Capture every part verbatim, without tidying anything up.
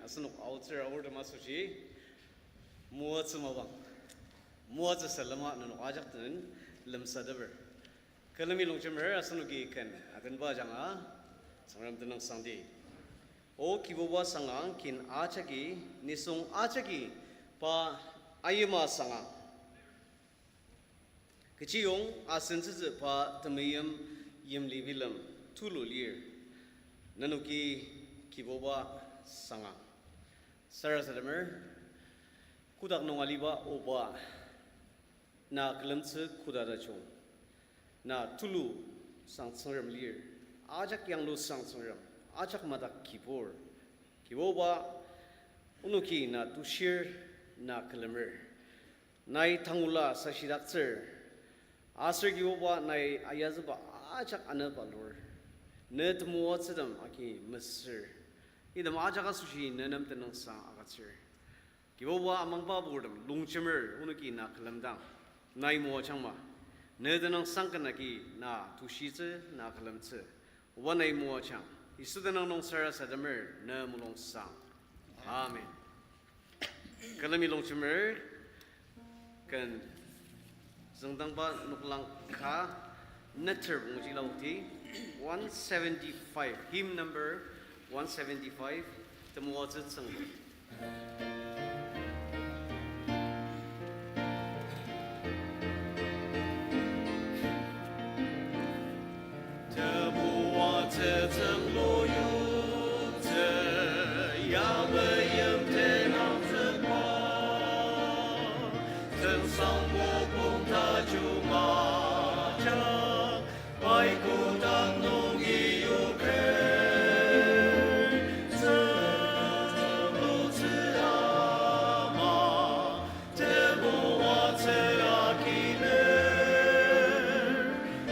Asenok aotsür aortem asoshi, moatsü mapang, moatsü salema nenok ajak den lemsateper. Külemi longjemer asenoki ken atenba ajanga, Tsüngrem tenüngsangdi. O Kibuba sangang kin ajaki, nisung ajaki, pa ayima sangang. Kechiyong asen tsütsü pa temeim yimli bilem tulu lir. Nenoki Kibuba sangang. Sarasademer, kotak nung aliba Oba, na külemtsü koda tajung. Na tulu sang Tsüngrem lir, ajak yanglu sang Tsüngrem, ajak madak kibur. Kibuba, onoki na tushir, na külemer. Nai tangula sashidaktsür, aser Kibuba nai ayazüba ajak anepalur. Ne temoatsütem agi mesür. Item ajak asoshi ne nem tenüngsang agütsür. Kibuba amangba purtem longjemer onoki na külemdang, nai moajangma. Ne tenüngsang ken agi na tushitsü, na külemtsü. Oba nai moajang. Yisu tenüng nung sarasademer ne mulungsang. Amen. Külemi longjemer ken züngdangba noklang ka neter pongji laoti, one seventy-five, hymn number one seventy-five, Temoatsü Tsünglu. Temoatsü tsünglu yoktsü, ya meyim tenangzükba. Tsüngsang mokong tajung ajak, pai kotak nungi yoker. Tsünglutsü ama, temoatsü akiner,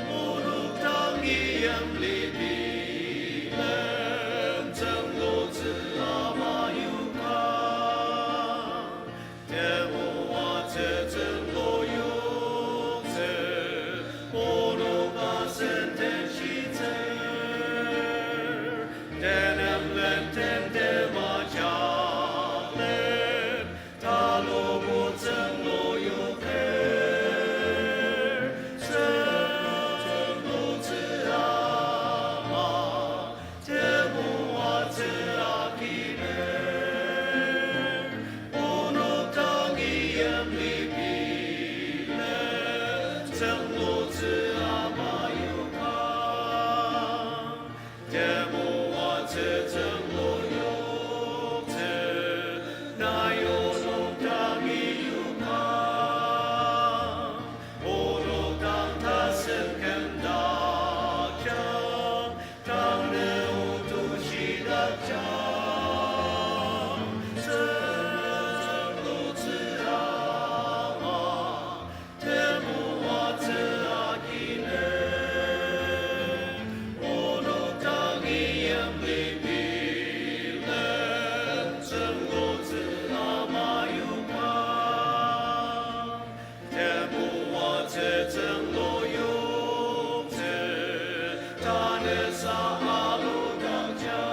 onok dangi yimli bilem, tsünglutsü ama yoka. Temoatsü tsünglu yoktsü, onok asen tenshitsür, tenemlen tentema jalen, talubo tsünglu yoker, tsünglutsü ama, temoatsü akiner, onok dangi yimli bilem, tsünglutsü ama yoka. Temoatsü tsünglu yoktsü, nai onok dangi yoka. Onok dang tasen kümdakjang, tanü otushidakjang, tsünglutsü ama, temoatsü akiner, onok dangi yimli bilem, tsünglutsü ama yoka. Temoatsü tsünglu yoktsü, tanü sa aludakjang.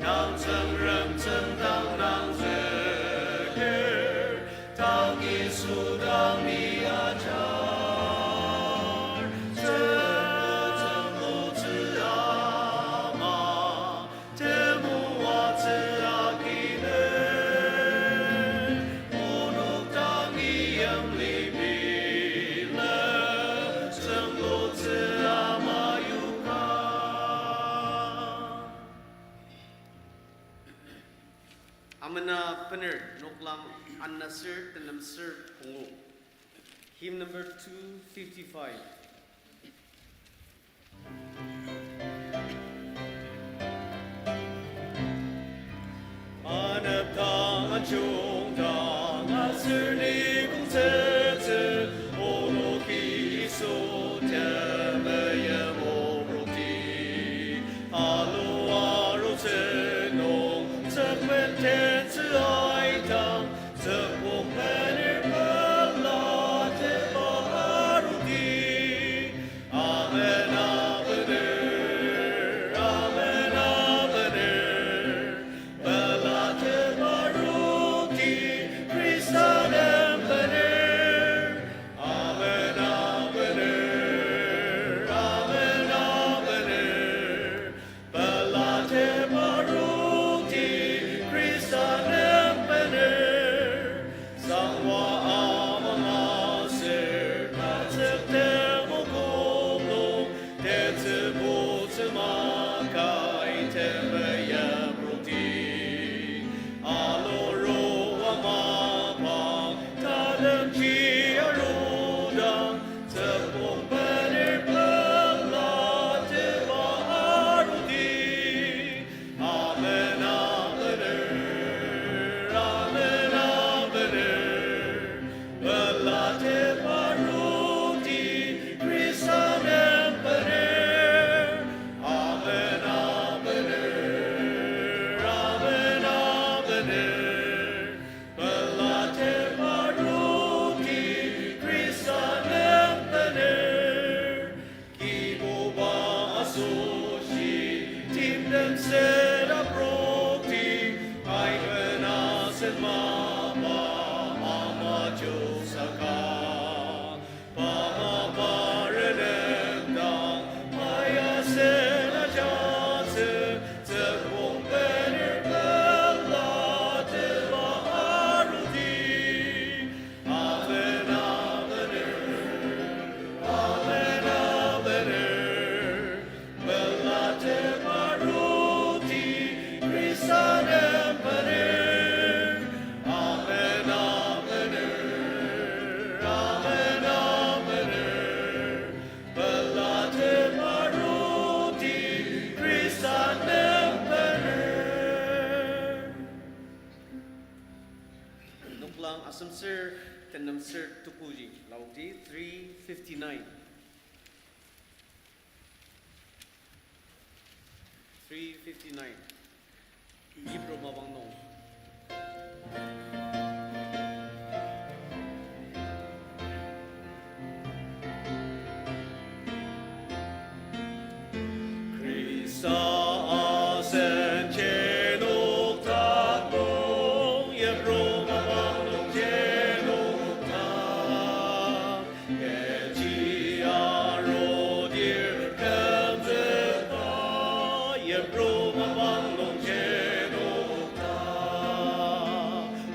Tang Tsüngrem tsüngdang nangzüker, tang Yisu dang ni ajar. Tsünglu, tsünglutsü ama, temoatsü akiner, onok dangi yimli bilem, tsünglutsü ama yoka. Amena bener noklang anasür tenemsür pungu. Hymn number two fifty-five. Anepdang, anjungdang aser ni kongtsütsü, onoki Yisu temeim obrokti. Alu arutsü nung tsükmen tentsü aidang, tsükpong bener pela teba arudi. Amen, abener, amen, abener. Lang asemtsür tenemtsür tukuji laokti three fifty-nine. Three fifty-nine. Yipru mapang nung. Khrista asen jenokdak nung, Yipru mapang nung jenokdak. Kechi arudir kümzüka, Yipru mapang nung jenokdak.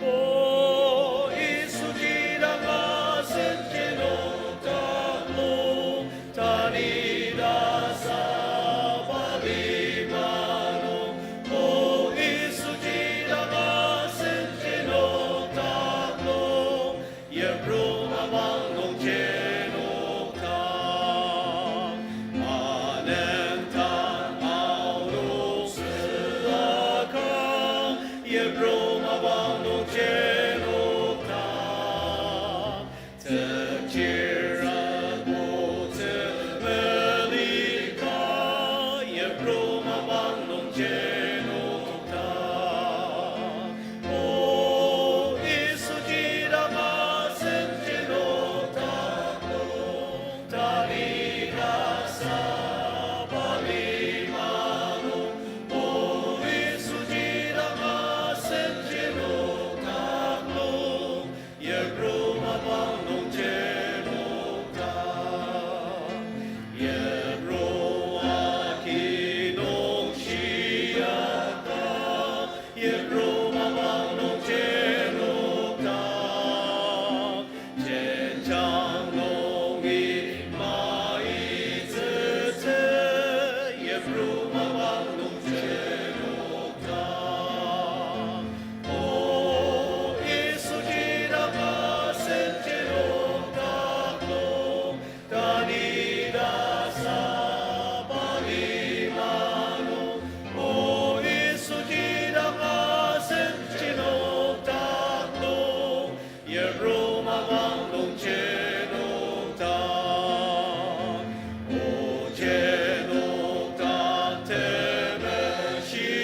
O Yisuji dang asen jenokdak nung, tanü ta saba lima nung. O Yisuji dang asen jenokdak nung, Yipru mapang nung jenokdak. Anen tang aonok süaka, Yipru mapang nung jenokdak. Tepchir abutsü melika, Yipru mapang nung jenokdak. O Yisuji dang asen jenokdak nung, tanü ta saba lima nung. O Yisuji dang asen jenokdak nung, Yipru mapang nung jenokdak. Yipru aki nung shiaka, Yipru mapang nung jenokdak. Jenjang nungi maitsütsü, Yipru mapang nung jenokdak. O Yisuji dang asen jenokdak nung, tanü ta saba lima nung. O Yisuji dang asen jenokdak nung, Yipru mapang nung jenokdak. O jenokdak temeshi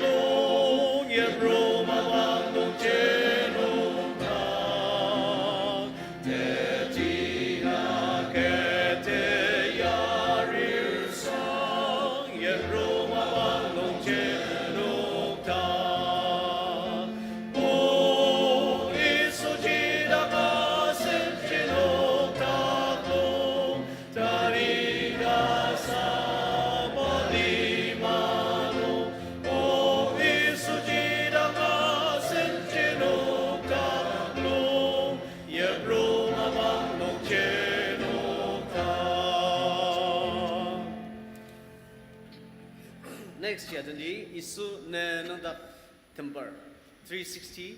nung, Yipru mapang nung jenokdak. Teti na kete yarir sang, Yipru mapang nung jenokdak. O Yisuji dang asen jenokdak nung, tanü ta saba lima nung. O Yisuji dang asen jenokdak nung, Yipru mapang nung jenokdak. Next ya, tenti Yisu ne nüngdak tembar, three sixty.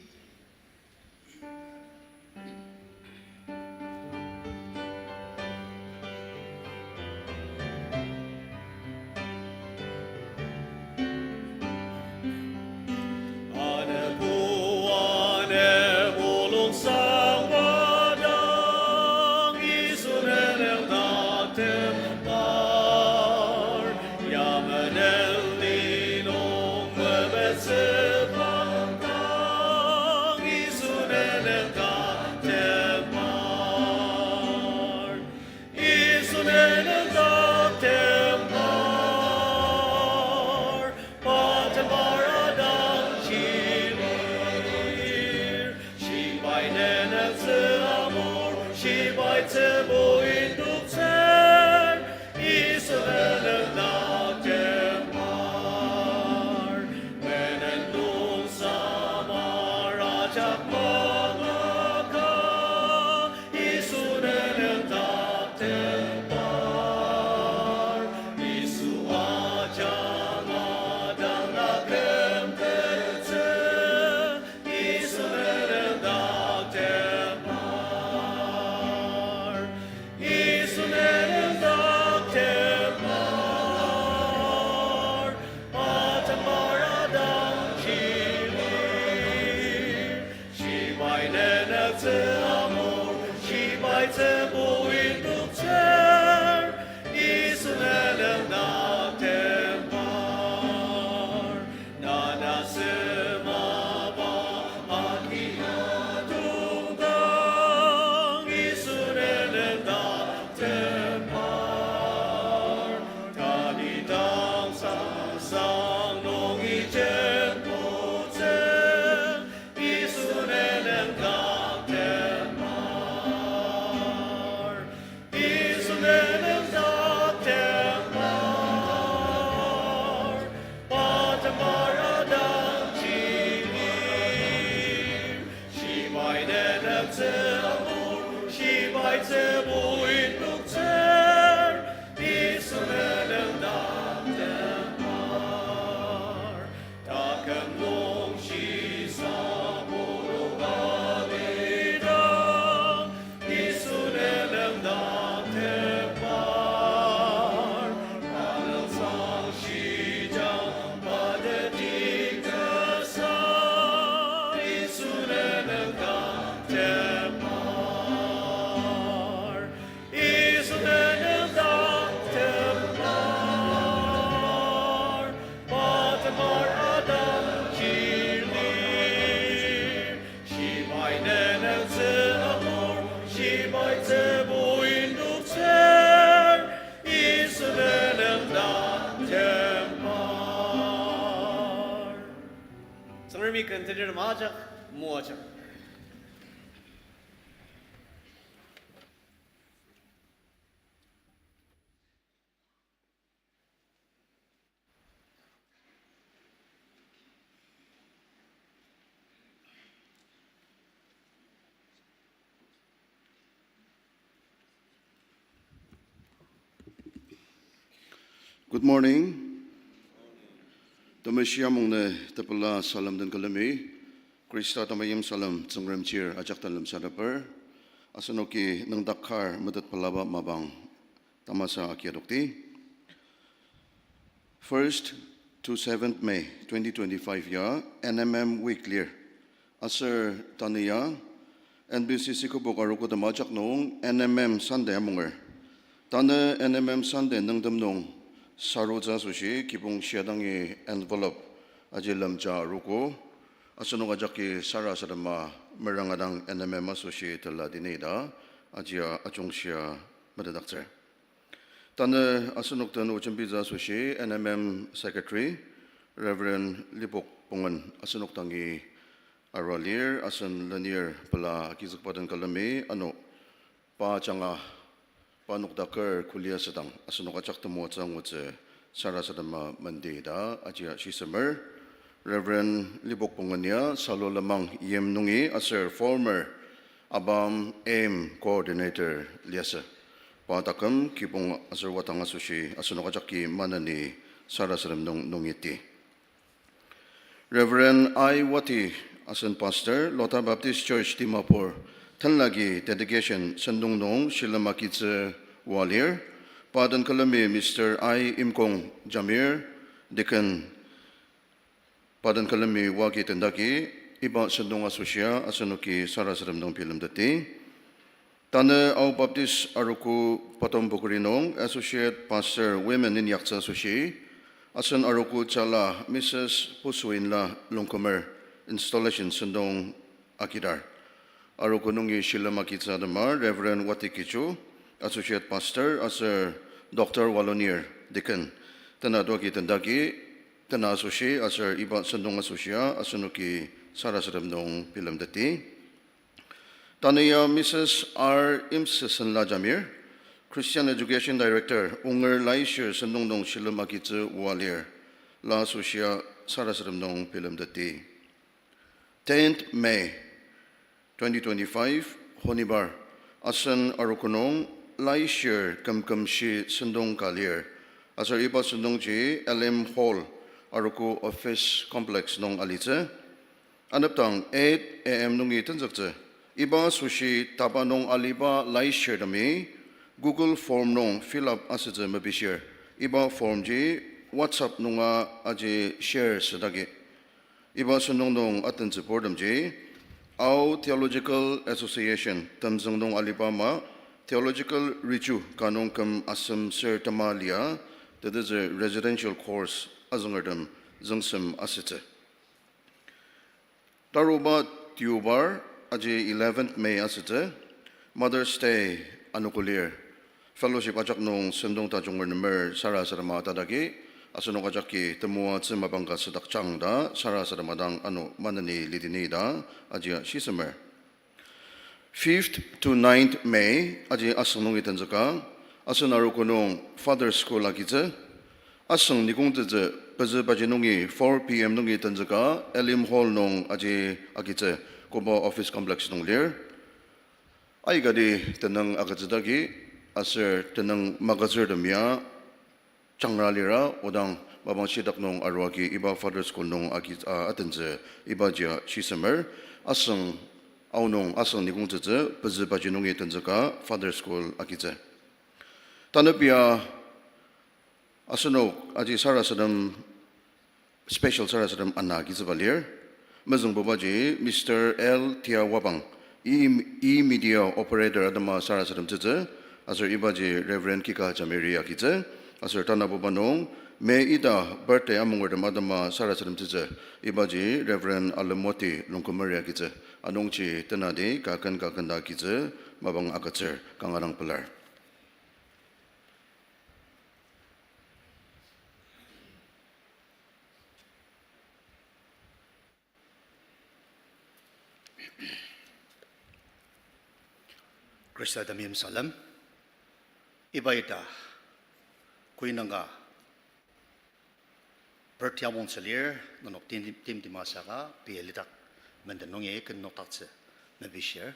Anepu, anepu lungsang wadang, Yisu ne nüngdak tembar. Yamai neli nung mepetsü bangdang, Yisu ne nüngdak tembar. Yisu ne nüngdak tembar, pa tembar adang chilir. Shibai nenetsü amur, shibai tsübu indoktsür, Yisu ne nüngdak tembar. Menen nung samar ajak mangaka, Yisu ne nüngdak tembar. Yisu ajanga dang na kümtettsü, Yisu ne nüngdak tembar. Yisu ne nüngdak tembar. Pa tembar adang chilir. Shi Tsü amur shibai tsübu indoktsür, Yisu nelen dak tembar. Nada semaba akia tongkang, Yisu nelen dak tembar. Tadi dang sasang nungi jempotsü, Yisu nelen dak tembar. Yisu nelen dak tembar. Pa tembar adang chini. Shibai nelen tsü amur, shibai tsübu indoktsür, Yisu nelen dak tembar. Taküm nung shisa pulu balidang, Yisu nelen dak tembar. Anungsang shijang patetik kasa, Yisu nelen dak tembar. Yisu nelen dak tembar, pa tembar adang chili. Shibai nelen tsü amur, shibai tsübu indoktsür, Yisu nelen dak tembar. Tsüngremi ken tener majak, moajak. Good morning. Temeshi amungnü tepela salem den külemi, Khrista temeim salem Tsüngrem chir ajak den lemsateper, asenoki nüngdak kar metet pelaba mapang tamasa agi adokti. First to seventh May twenty twenty-five ya N M M week lir. Aser tanü ya N B C C kübok arogo tem ajak nung N M M Sunday amunger. Tanü N M M Sunday nüngtem nung sarutsü asoshi kibong shiadangi envelope aji lemja arogo. Asenok ajaki sarasadema meranga dang N M M asoshi tela dini ta ajia ajungshia metetdaktsür. Tanü asenok den ojembitsü asoshi N M M Secretary Reverend Lipok Pongen asenok dangi arua lir, asen lenir pela agizükba den külemi ano pa ajanga pa nokdaker kuli asüdang asenok ajak temoatsü angutsü sarasadema mendi ta ajia shisemer. Reverend Lipok Pongen ya Salo lenmang yim nungi aser former ABAM AIM coordinator liasü. Pa taküm kibong aser wadang asoshi asenok ajaki maneni sarasadem nung nungiti. Reverend I Wati asen pastor, Lotha Baptist Church Dimapur, tenlagi dedication sentong nung shilem agitsü oa lir. Pa den külemi Mister I Imkong Jamir, Deacon, pa den külemi oagi tendagi, iba sentong asoshia asenoki sarasadem nung bilemteti. Tanü Ao Baptist Arogo Patong Pukuri nung Associate Pastor Women inyaktsü asoshi, asen arogo jala Missus Pusuinla Longkumer installation sentong agidar. Arogo nungi shilem agitsü atema Reverend Wati Kichu, Associate Pastor, aser Doctor Walonir, Deacon. Tena doagi tendagi, tena asoshi aser iba sentong asoshia asenoki sarasadem nung bilemteti. Tanü ya Missus R Imsesenla Jamir, Christian Education Director, Unger Laishir sentong nung shilem agitsü oa lir, la asoshia sarasadem nung bilemteti. Tenth May twenty twenty-five, Honibar, asen arogo nung Laishir kümkümshi sentong ka lir, aser iba sentongji L M Hall arogo office complex nung alitsü. Anepdang eight A M nungi tenzüktsü. Iba asoshi taba nung aliba Laishirtemi Google Form nung fill up asütsü mepishir. Iba formji WhatsApp nunga aji share südagi. Iba sentong nung atentsüburtemji Ao Theological Association, Temzüng nung aliba ama, theological reju ka nung küm asem ser tema lia, tetezü residential course azüngertem züngsem asütsü. Taruba Deobar, aji eleventh May asütsü, Mother's Day anogo lir. Fellowship ajak nung sentong tajung renemer sarasadema tatagi, asenok ajaki temoatsü mapang ka südakjang ta sarasadema dang ano maneni lidini ta ajia shisemer. Fifth to ninth May, aji asüng nungi tenzüka, asen arogo nung Father's School agitsü, asüng nikongtetsü pezü baji nungi four P M nungi tenzüka, Elim Hall nung aji agitsü, koba office complex nung lir. Aikati tenüng agütsüdagi, aser tenüng magütsürtem ya, jangra lira, odang mapang shitak nung aruagi iba Father's School nung agi, a, atentsü iba jia shisemer, asüng, aonung asüng nikongtetsü pezü baji nungi tenzüka Father's School agitsü. Tanü pia asenok aji sarasadem, special sarasadem ana agitsüba lir. Mezüngbubaji Mister L Tiawabang, e, e-media operator atema sarasademtsütsü, aser ibaji Reverend Kika Jamiri agitsü, aser tanabuba nung, May ita birthday amungertem atema sarasademtsütsü, ibaji Reverend Alemoti Longkümeri agitsü, anungji tenati kaken kaken ta agitsü, mapang agütsür kanga dang pelar. Khrista temeim salem. Iba ita, koinanga, birthday amongtsü lir, nenok tim, tim, timtimtem asaka, pei alidak, menden nungi ken nokdaktsü, mepishir.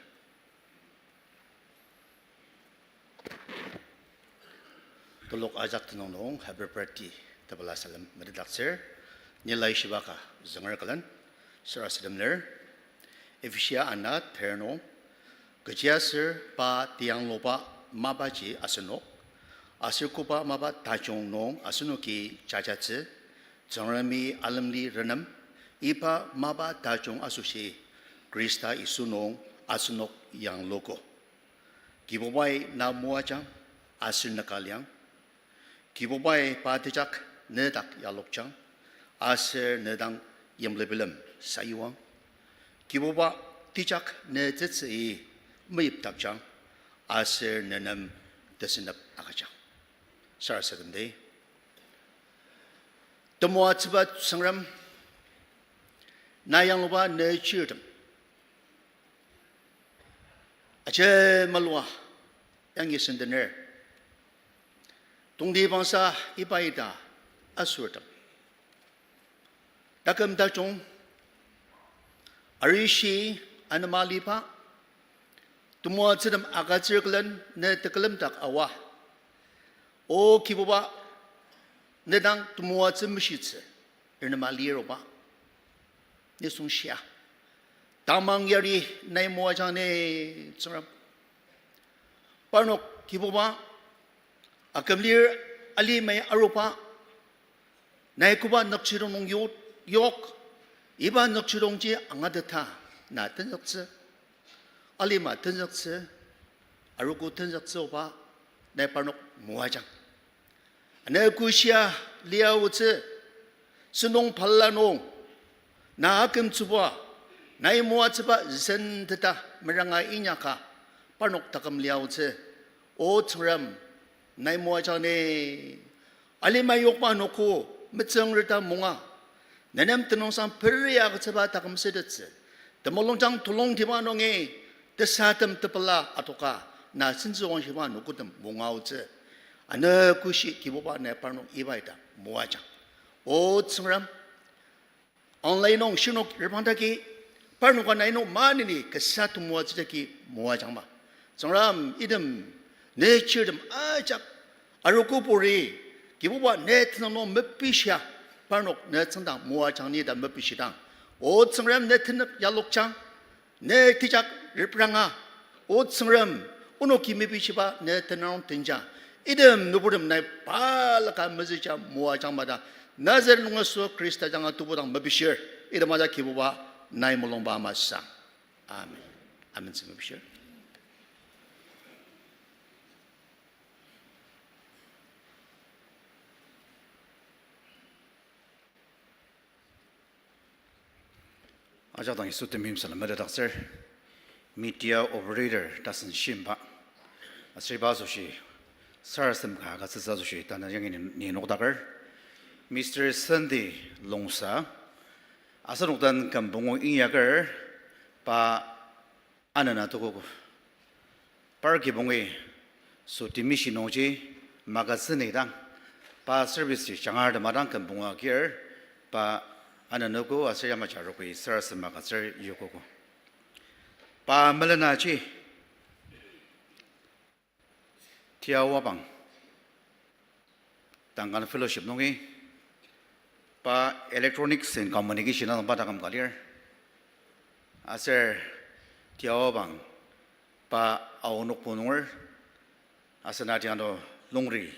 Telok ajak tenüng nung happy birthday tepela salem metetdaktsür, ni laishiba ka zünger külen, sarasadem lir, Ephesia ana ter nung, kechiaser pa teyangluba mapaji asenok, aser koba mapa tajung nung asenoki jajatsü, Tsüngremi alemli renem, iba mapa tajung asoshi, Khrista Yisu nung asenok yanglugo. Kibubai na moajang, aser neka liang. Kibubai pa tejak nedak yalokjang, aser nedang yimlibilem sayuang. Kibuba tejak ne tetsüi meyipdakjang, aser nenem tesünep agüjang. Sarasademdi. Temoatsüba Tsüngrem, na yangluba ne chirtem ajemalua yangi sendener. Tongtibangsa iba ita asurtem, taküm tajung, arishi anema aliba, temoatsütem agütsür külen ne tekülemdak aoa. O Kibuba, nedang temoatsü meshitsü renema liroba nisung shia. Tamang yari nai moajang ni, Tsüngrem. Parnok Kibuba, akümlir alimai aruba, nai koba nükjidong nung yo-, yok, iba nükjidongji angateta na tenzüktsü, alima tenzüktsü, arogo tenzüktsü oba, nai parnok moajang. Ano koshia liaotsü, sentong balala nung, na akümtsüba, nai moatsüba zenteta meranga inyaka, parnok taküm liaotsü, O Tsüngrem, nai moajang ni. Alima yokba anogo metsüngreta munga, nenem tenüngsang peria agütsüba taküm sütettsü, temulungjang tulungtiba nungi tesatem tepela adoka, na sentsüwangshiba anogotem munga aotsü. Ano koshi Kibuba nai parnok iba ita moajang. O Tsüngrem, online nung shirnok reprangdaki, parnoka nai nung maneni kasa temoatsü jagi moajangma. Tsüngrem item, ne chirtem ajak, arogo puri, Kibuba ne tenüng nung mepishia, parnok ne tsüngdang moajang ni ta mepishidang, O Tsüngrem ne tenük yalokjang, ne tejak repranga, O Tsüngrem, onoki mepishiba ne tenüng nung tenjang, item nüburtem nai balaka mezüja moajangma ta, Nazareth nung Yisu Khrista ajanga tebudang mepishir, item ajak Kibuba nai mulungba masang. Amen. Amen, sema bishir. Ajak dang Yisu temeim salem metetdaktsür, media operator tasen shimba. Aser iba asoshi sarasadem ka agütsütsü asoshi tanü yangi ni, ni nokdaker. Mister Sunday Longsa, asenok den kümpongo inyaker, pa anena tokogo. Par kibongi sotemi shi nungji magazine dang, pa service ji jangar tema dang kümpongo agir, pa anenogo aser yamaji arogoi sarasadem agütsür yokogo. Pa melenaji Tiawabang Tangan Fellowship nungi, pa Electronics and Communication alangba taküm ka lir. Aser Tiawabang pa Ao Nokpu nunger, aser na tiang to Longri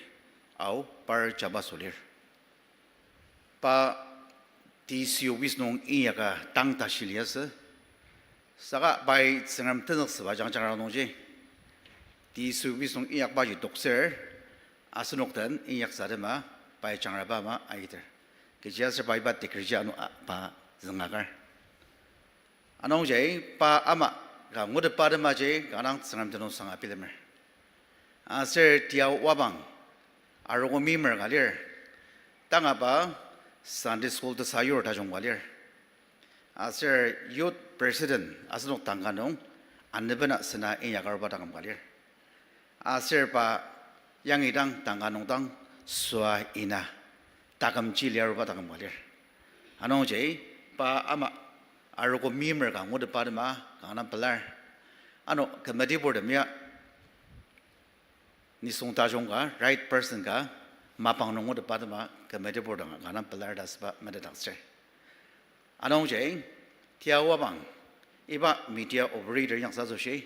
Ao par jabaso lir. Pa D C office nung inyaka tang tashi liasü. Saka pai Tsüngrem tenzüksüba jangjangra nungji, D C office nung inyakbaji toktsür, asenok den inyaksa atema pai jangraba ama aiter. Kechiaser pai pa degree ji ano a-, pa züngakar. Anungji pa ama ka ngutepba atemaji kanga dang Tsüngrem tenüngsang abilemer. Aser Tiawabang arogo meimer ka lir. Tanga pa Sunday school tesayur tajung ka lir. Aser youth president asenok Tangan nung anepena sena inyaka aruba taküm ka lir. Aser pa yangi dang Tangan nung dang süa ina takümji lia aruba taküm ka lir. Anungji pa ama arogo meimer ka ngutepba atema kanga dang pelar. Ano committee board tem ya nisung tajung ka, right person ka, mapang nung ngutepba atema committee board dang kanga dang pelar ta asüba metetdaktsür. Anungji, Tiawabang, iba media operator inyaktsü asoshi,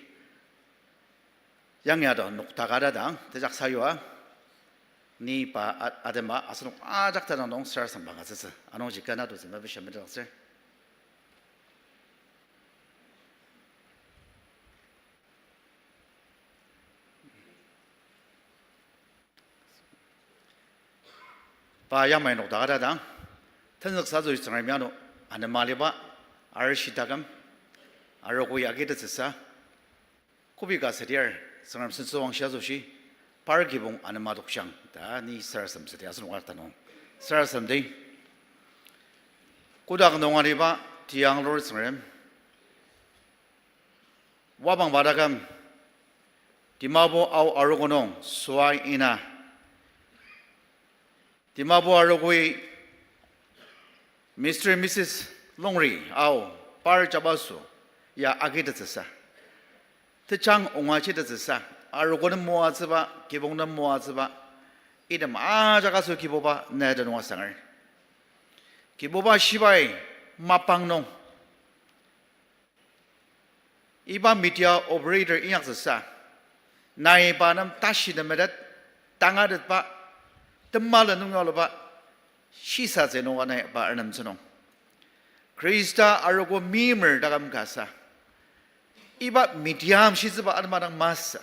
yangi ado nokdaka dang tejak sayua, ni pa a-, atema asenok ajak tenüng nung sarasadem agütsütsü. Anungji kanga tutsü mepishia metetdaktsür. Pa yamai nokdaka dang, tenzüksa asoshi Tsüngremi ano anema aliba arishi taküm, arogoi agitettsüsa, kobi ka südir Tsüngrem sentsüwangshi asoshi, par kibong anema tokjang ta ni sarasadem südi asenok ajak tenüng. Sarasademdi. Kotak nung aliba tiang lur Tsüngrem, wabangba taküm, Dimapur Ao arogo nung süa ina, Dimapur arogoi Mister and Missus Longri Ao par jabaso ya agitettsüsa, tejang ongachitettsüsa, arogo nem moatsüba, kibong nem moatsüba, item ajak asoshi Kibuba ne tenüng asanger. Kibuba shibai mapang nung iba media operator inyaktsüsa, nai pa nem tashi temetet, tangatetba, temalen nung yaluba, shisatsü nung ka nai pa renemtsü nung, Khrista arogo meimer taküm kasa, iba media amshitsüba atema dang masü,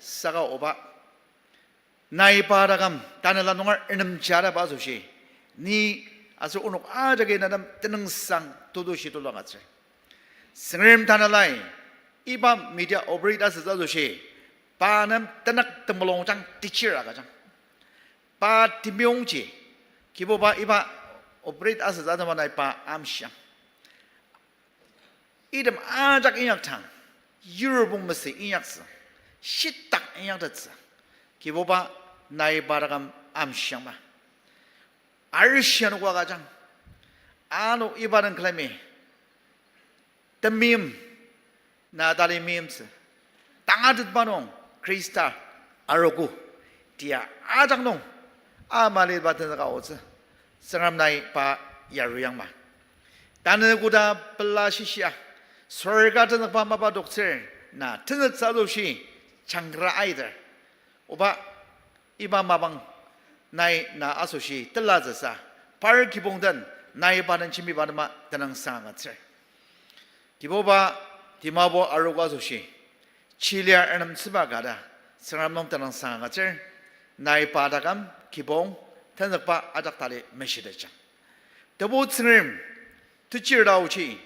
saka oba nai pa taküm tanela nunga renemjataba asoshi, ni aser onok ajaki na nem tenüngsang tetushi tulu agütsür. Tsüngrem tanelai iba media operate asütsü asoshi, pa nem tenük temulungjang, teacher agüjang. Pa timyongji, Kibuba iba operate asütsü atema nai pa amshiang. Item ajak inyaktang, yirubong masü inyaktsü, shitak inyaktettsü, Kibuba nai pa taküm amshiangma. Arishi anogo agüjang, ano iba nung külemi temeim, na tali meimtsü, tangatetba nung Khrista arogo tia ajak nung amaliba tenzüka aotsü, Tsüngrem nai pa yaruyangma. Tanü koda pela shishia, sorka tenzükba mapa toktsür, na tenzüktsü asoshi jangra aiter. Oba iba mapang nai na asoshi telatsüsa, par kibong den nai pa den jembiba atema tenüngsang agütsür. Kibuba Dimapur arogo asoshi, chilia arnemtsüba ka ta, Tsüngrem nung tenüngsang agütsür, nai pa taküm, kibong, tenzükba ajak tali meshitejang. Tebu Tsüngrem, techir taochi,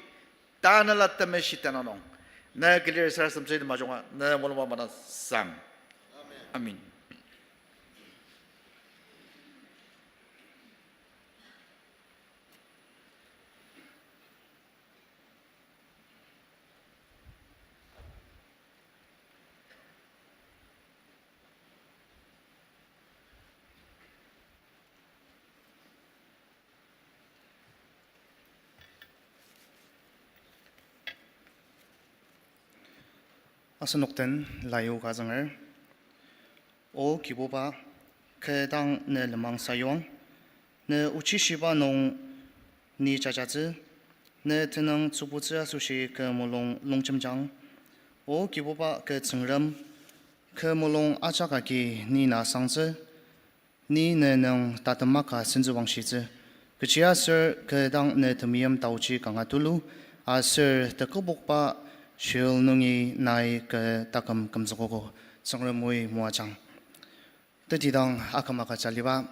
tanela temeshi tenüng nung, ne kilir sarasademtsü temajunga, ne mulungba mada sang. Amen. Asenok den layu ka zünger. O Kibuba, kü dang ne lenmang sayuang, ne ochishiba nung ni jajatsü, ne tenüng tsübutsü asoshi kü mulung longjemjang. O Kibuba kü Tsüngrem, kü mulung ajak agi ni na sangtsü, ni ne nung tatema ka sentsüwangshitsü. Kechiaser kü dang ne temeim taochi kanga tulu, aser tekübokba shil nungi nai kü taküm kümzükogo, Tsüngrem oi moajang. Tetidang aküm agüja liba,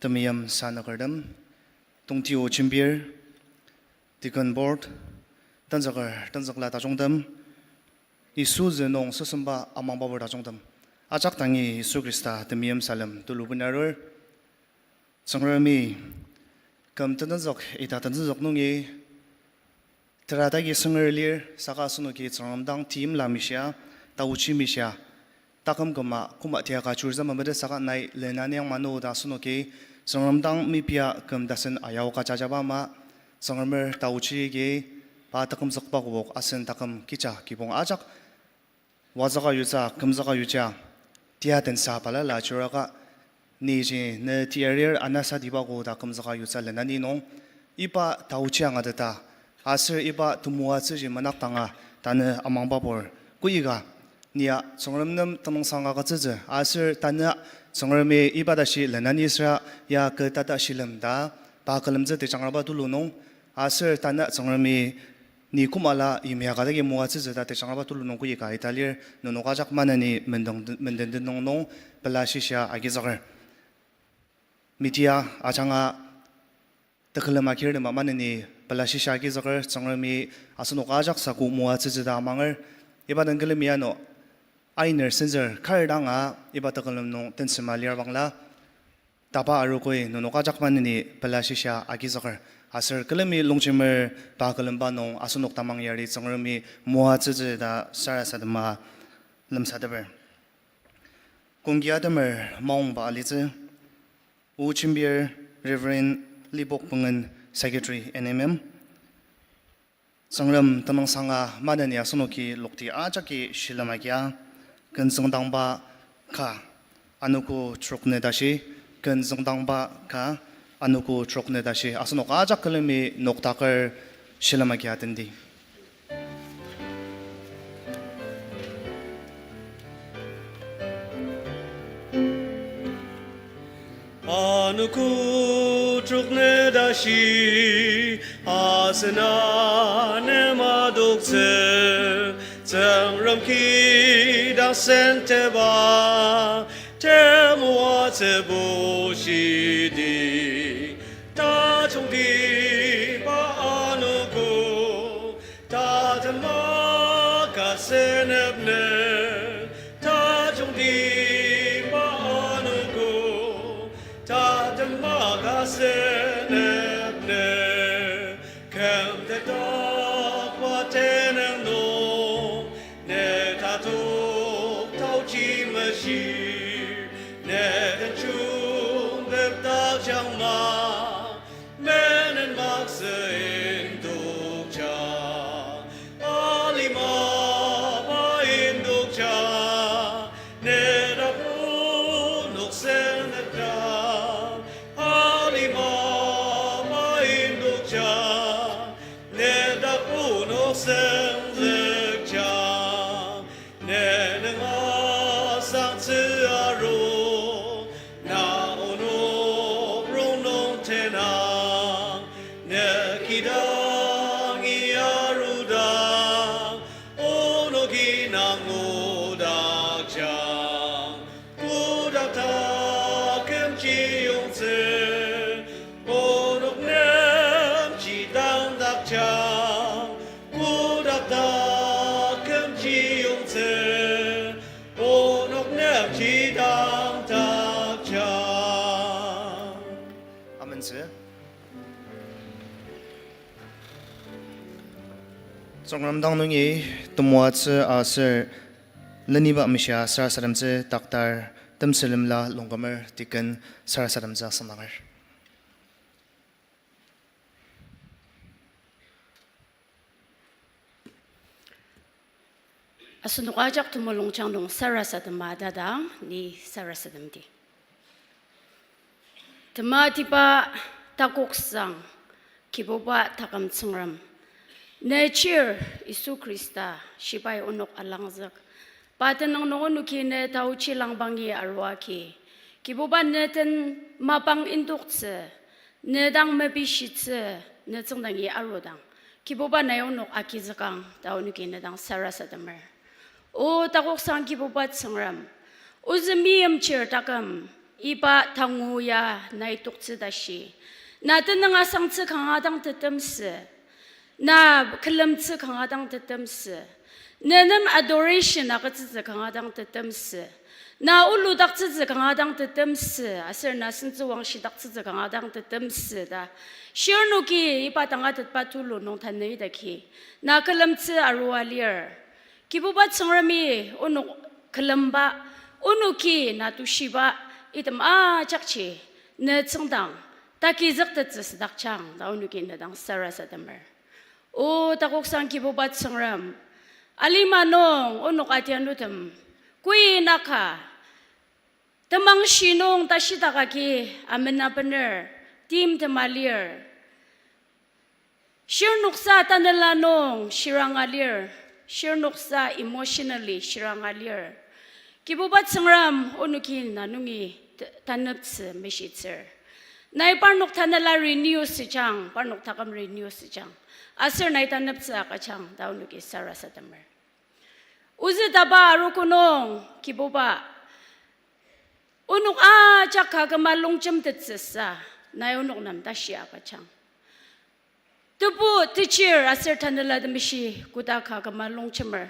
temeim sanükertem, tongtio jembir, deacon board, tenzüker tenzükla tajungtem, Yisu zü nung sesemba amangbabur tajungtem, ajak dangi Yisu Khrista temeim salem tulu benarur. Tsüngremi küm tetenzük ita tetenzük nungi tera dagi sünger lir saka asenoki Tsüngrem dang timla mishia, taochi mishia, taküm küma koma tiaka churza memetet saka nai lenaniang manu ta asenoki Tsüngrem dang mepia küm tasen ayao ka jajaba ama, Tsüngremer taochi agi pa takümzükba kübok asen taküm kecha kibong ajak wazüka yutsü, kümzüka yutsü, tia tensa balala chiraka, niji ne tiarir anasatiba ko ta kümzüka yutsü lenani nung, iba taochi angateta, aser iba temoatsüji menakdanga, tanü amangbabur, koika, nia Tsüngrem nem tenüngsang agütsütsü, aser tanü Tsüngremi iba tashi lenani süra ya kü tata shilem ta, pa külemtsü tejangraba tulu nung, aser tanü Tsüngremi ni koma la yimya ka dagi moatsütsü ta tejangraba tulu nung koika ita lir, nenok ajak maneni menden, menden tenüng nung pela shisa agizüker. Media ajanga tekülem agirtem maneni pela shisa agizüker, Tsüngremi asenok ajak saku moatsütsü ta amanger. Iba den külemi ano ainer senzür kar danga iba tekülem nung tensema lir bangla, tapa arogoi nenok ajak maneni pela shisa agizüker. Aser külemi longjemer pa külemba nung asenok tamang yari Tsüngremi moatsütsü ta sarasadema lemsateper. Kongki atemer maongba alitsü, O Jembir, Reverend Lipok Pungen, Secretary, N M M. Tsüngrem tenüngsanga maneni asenoki lokti ajaki shilem agia, ken tsüngdangba ka, anogo trok ne tashi, ken tsüngdangba ka, anogo trok ne tashi, asenok ajak külemi noktaker shilem agia tendi. Anogo trok ne tashi, asena ne madoktsü, Tsüngrem kidang senteba, temoatsü bushidi, tajungtiba anogo, tatema ka senepner, tajungtiba anogo, tatema ka senepner, kümtetdakba tenüng nung, ne tatok taochi meshir, ne den jungtepdakjangma, menen maktsü indokja, alima pa indokja, ne dak onok senzükja, alima pa indokja, ne dak onok senzükja, ne nüng asangtsü aru, na onok rongnung tenang, ne kidangi arudang, Tsüngrem dang nungi temoatsü aser leniba meshia sarasademtsü Doctor Temselemla Longkumer Deacon sarasademtsü asüngdanger. Asenok ajak temulungjang nung sarasadema ta dang ni sarasademdi. Tematiba takoksang, Kibuba taküm Tsüngrem, ne chir Yisu Khrista shibai onok alangzük. Pa tenüng nung onoki ne taochi langbangi aruagi, Kibuba ne den mapang indoktsü, ne dang mepishitsü, ne tsüngdangi arudang, Kibuba nai onok agizükang ta onoki ne dang sarasademer. O takoksang Kibuba Tsüngrem, ozü meimchir taküm iba tangu ya nai toktsü tashi, na tenüng asangtsü kanga dang tetemsü, na külemtsü kanga dang tetemsü, ne nem adoration agütsütsü kanga dang tetemsü, na oludaktsütsü kanga dang tetemsü, aser na sentsüwangshidaktsütsü kanga dang tetemsü ta shirnoki iba tangatetba tulu nung tanü idaki, na külemtsü arua lir. Kibuba Tsüngremi onok külemba, onoki na tushiba, item ajakji ne tsüngdang tagizüktettsü südakjang ta onoki ne dang sarasademer. O takoksang Kibuba Tsüngrem, alima nung onok adianutem, koi naka, temangshi nung tashidak agi amena bener, timtema lir. Shirnoksa tanela nung shiranga lir, shirnoksa emotionally shiranga lir. Kibuba Tsüngrem onoki na nungi t-, taneptsü meshitsür. Nai parnok tanela renew süjang, parnok taküm renew süjang. Aser nai taneptsü agüjang ta onoki sarasademer. Ozü taba arogo nung Kibuba, onok ajak ka küma longjemtettsüsa, nai onok nem tashi agüjang. Tebu, techir aser Tanela Temeshi koda ka küma longjemer,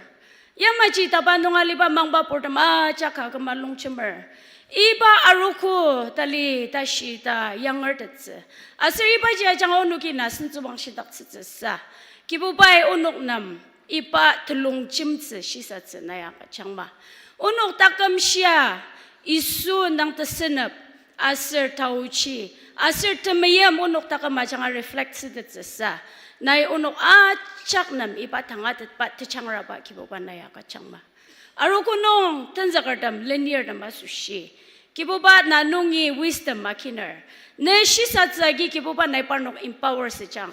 yamaji taba nung aliba mangba purtem ajak ka küma longjemer, iba arogo tali tashi ta yangertettsü. Aser ibaji ajanga onoki na sentsüwangshidaktsütsüsa, Kibubai onok nem iba telongjemtsü shisatsü nai agüjangma. Onok taküm shia Yisu nang tesünep aser taochi aser temeim onok taküm ajanga reflect sütettsüsa, nai onok ajak nem iba tangatetba tejangraba Kibuba nai agüjangma. Arogo nung tenzükertem lenirtem asoshi, Kibuba na nungi wisdom akiner, ne shisatsü agi Kibuba nai parnok empower süjang.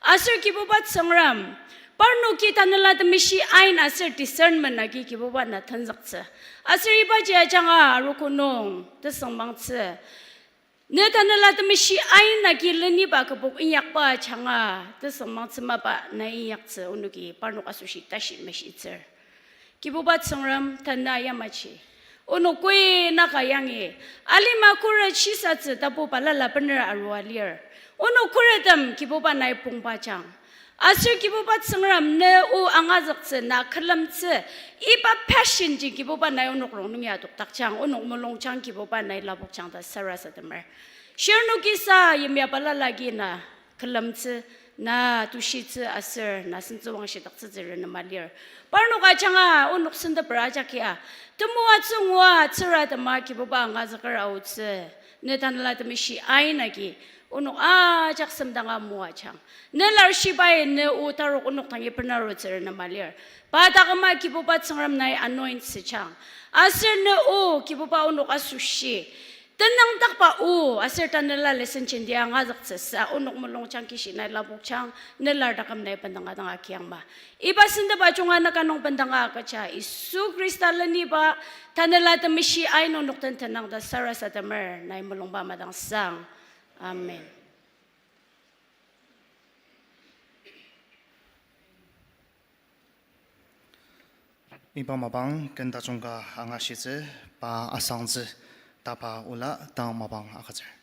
Aser Kibuba Tsüngrem, parnoki Tanela Temeshi ain aser discernment agi Kibuba na tenzüktsü. Aser ibaji ajanga arogo nung tesüngmangtsü, ne Tanela Temeshi ain agi leniba kübok inyakba ajanga tesüngmangtsü mapa nai inyaktsü onoki parnok asoshi tashi meshitsür. Kibuba Tsüngrem, tanü yamaji onok koi naka yangi alima khuret shisatsü tapu balala bener arua lir. Onok khurettem Kibuba nai pongba jang. Aser Kibuba Tsüngrem, ne o angazüktsü, na külemtsü, iba passion ji Kibuba nai onok rongnung ya adokdakjang, onok mulungjang Kibuba nai lapokjang ta sarasademer. Shirnokisa yimya balala agi na külemtsü, na tushitsü aser na sentsüwangshidaktsütsü renema lir. Parnok ajanga onok senteper ajak ya, temoatsü ngua tsüratema Kibuba angazüker aotsü, ne Tanela Temeshi ain agi onok ajak semdanga moajang. Ne lar shibai ne o tarok onok dangi benarutsü renema lir. Pa taküma Kibuba Tsüngrem nai anoint süjang. Aser ne o Kibuba onok asoshi tenüngdakba o aser tanela lesson jenti angazüktsüsa onok mulungjang kishi nai lapokjang, ne lar taküm nai bendanga dang agiangma. Iba sentep ajunga naka nung bendanga agüja Yisu Khrista leniba Tanela Temeshi ain onok den tenang ta sarasademer nai mulungba madangsang. Amen. Iba mapang ken tajung ka angashitsü, pa asangtsü, tapa ola tang mapang agütsür.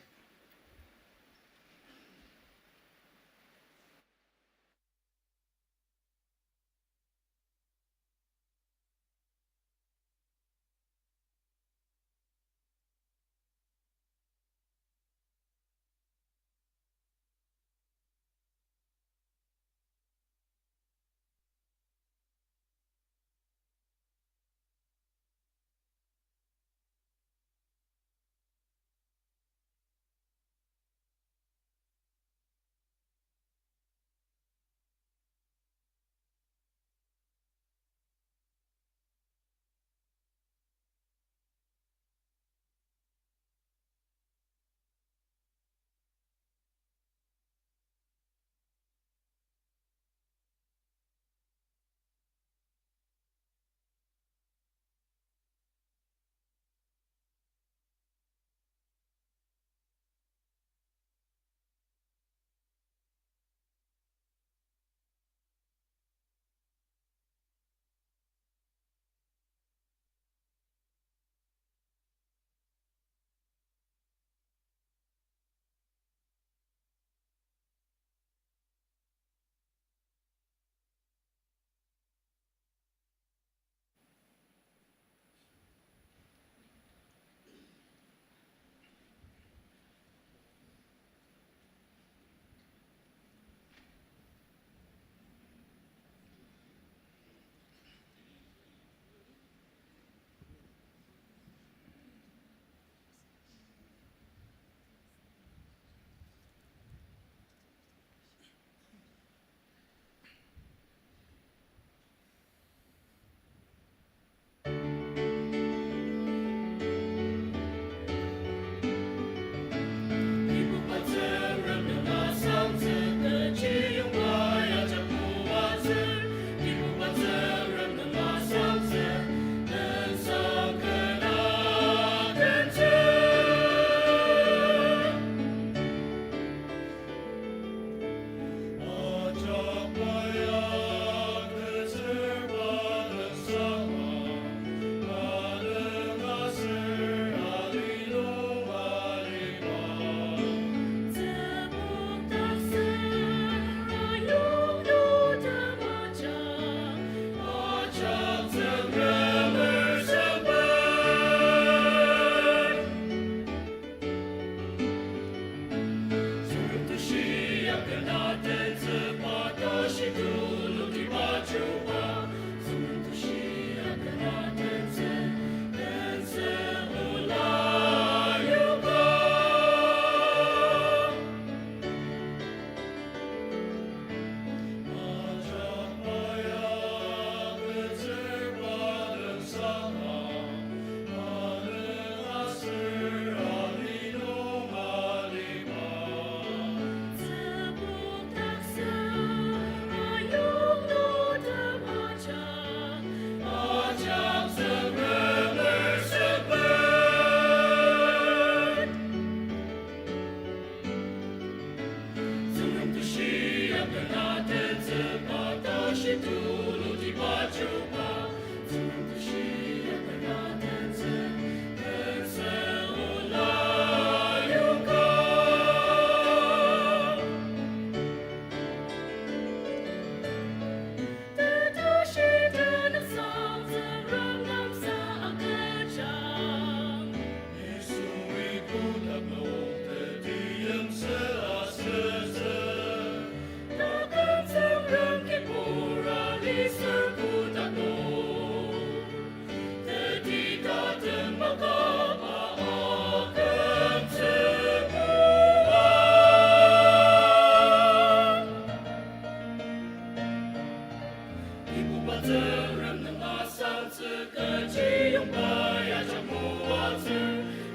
Tsüngrem nung asangtsü, kechi yongba ya ajak moatsür,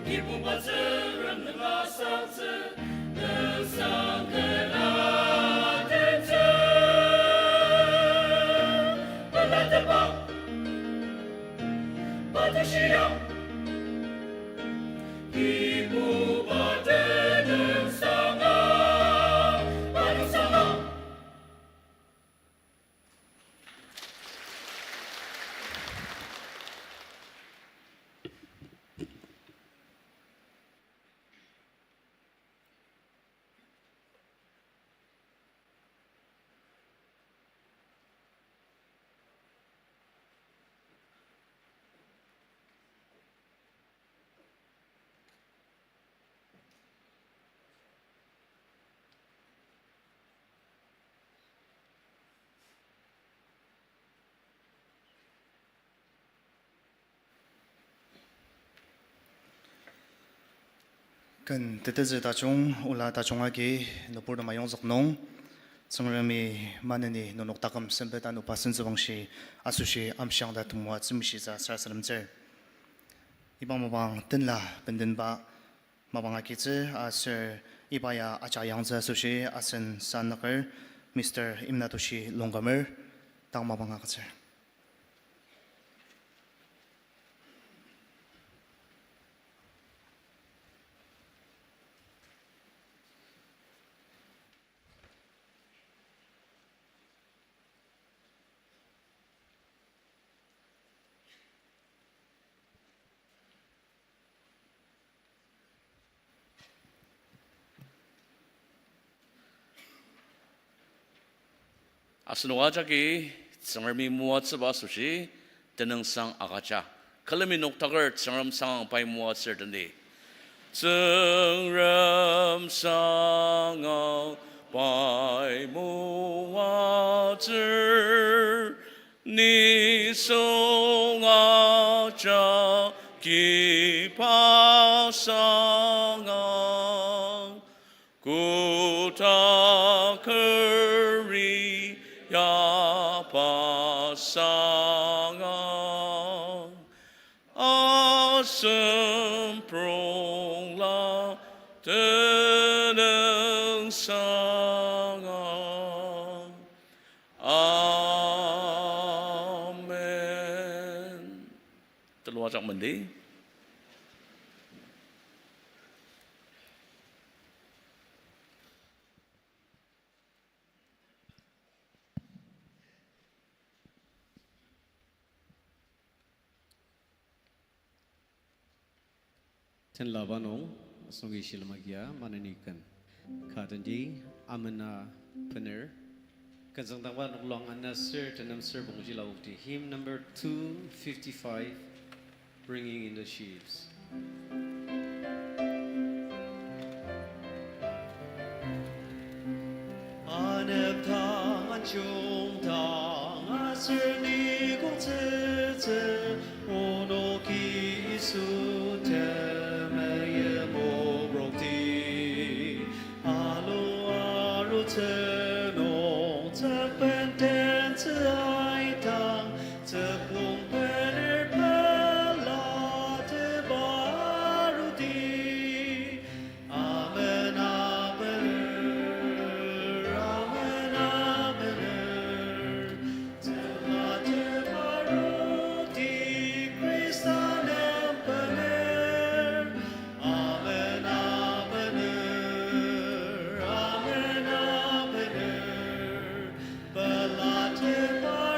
Kibuba Tsüngrem nung asangtsü, nüngsang kena tentsü. Pelatepang, pa teshia, Kibuba tenüngsanga, pa nüngsanga. Ken tetezü tajung, ola tajung agi, nüburtem ayongzük nung, Tsüngremi maneni nenok taküm sempet ano pa sentsüwangshi asoshi amshiang ta temoatsü meshitsü sarasademtsür. Iba mapang tenla bendenba mapang agitsü aser iba ya ajak yangtsü asoshi asen sanaker Mister Imnatoshi Longkumer dang mapang agütsür. Asenok ajaki Tsüngremi moatsüba asoshi tenüngsang agüja. Külemi noktaker Tsüngrem sangang pai moatsür deni. Tsüngrem sangang pai moatsür, nisung ajaki pa sangang, kotakeri ya pa sangang, asemprongla tenüngsanga. Amen. Tulu ajak mendi. Tenlaba nung, asenoki shilem agia, maneni ken. Ka tendi, amena bener. Ken züngdangba noklang ana ser, tenem ser, pongji laokti. Hymn number two fifty-five, Bringing in the Sheaves. Anepdang, anjungdang, aser ni kongtsütsü, onoki Yisu temeim okrokti. Alu arutsü nung tsükben tentsü aidang, tsüklung bener pela tebaruti. Amen, amen, amen, amen. Tela tebaruti Khrista nem bener. Amen, amen, amen, amen. Pela teba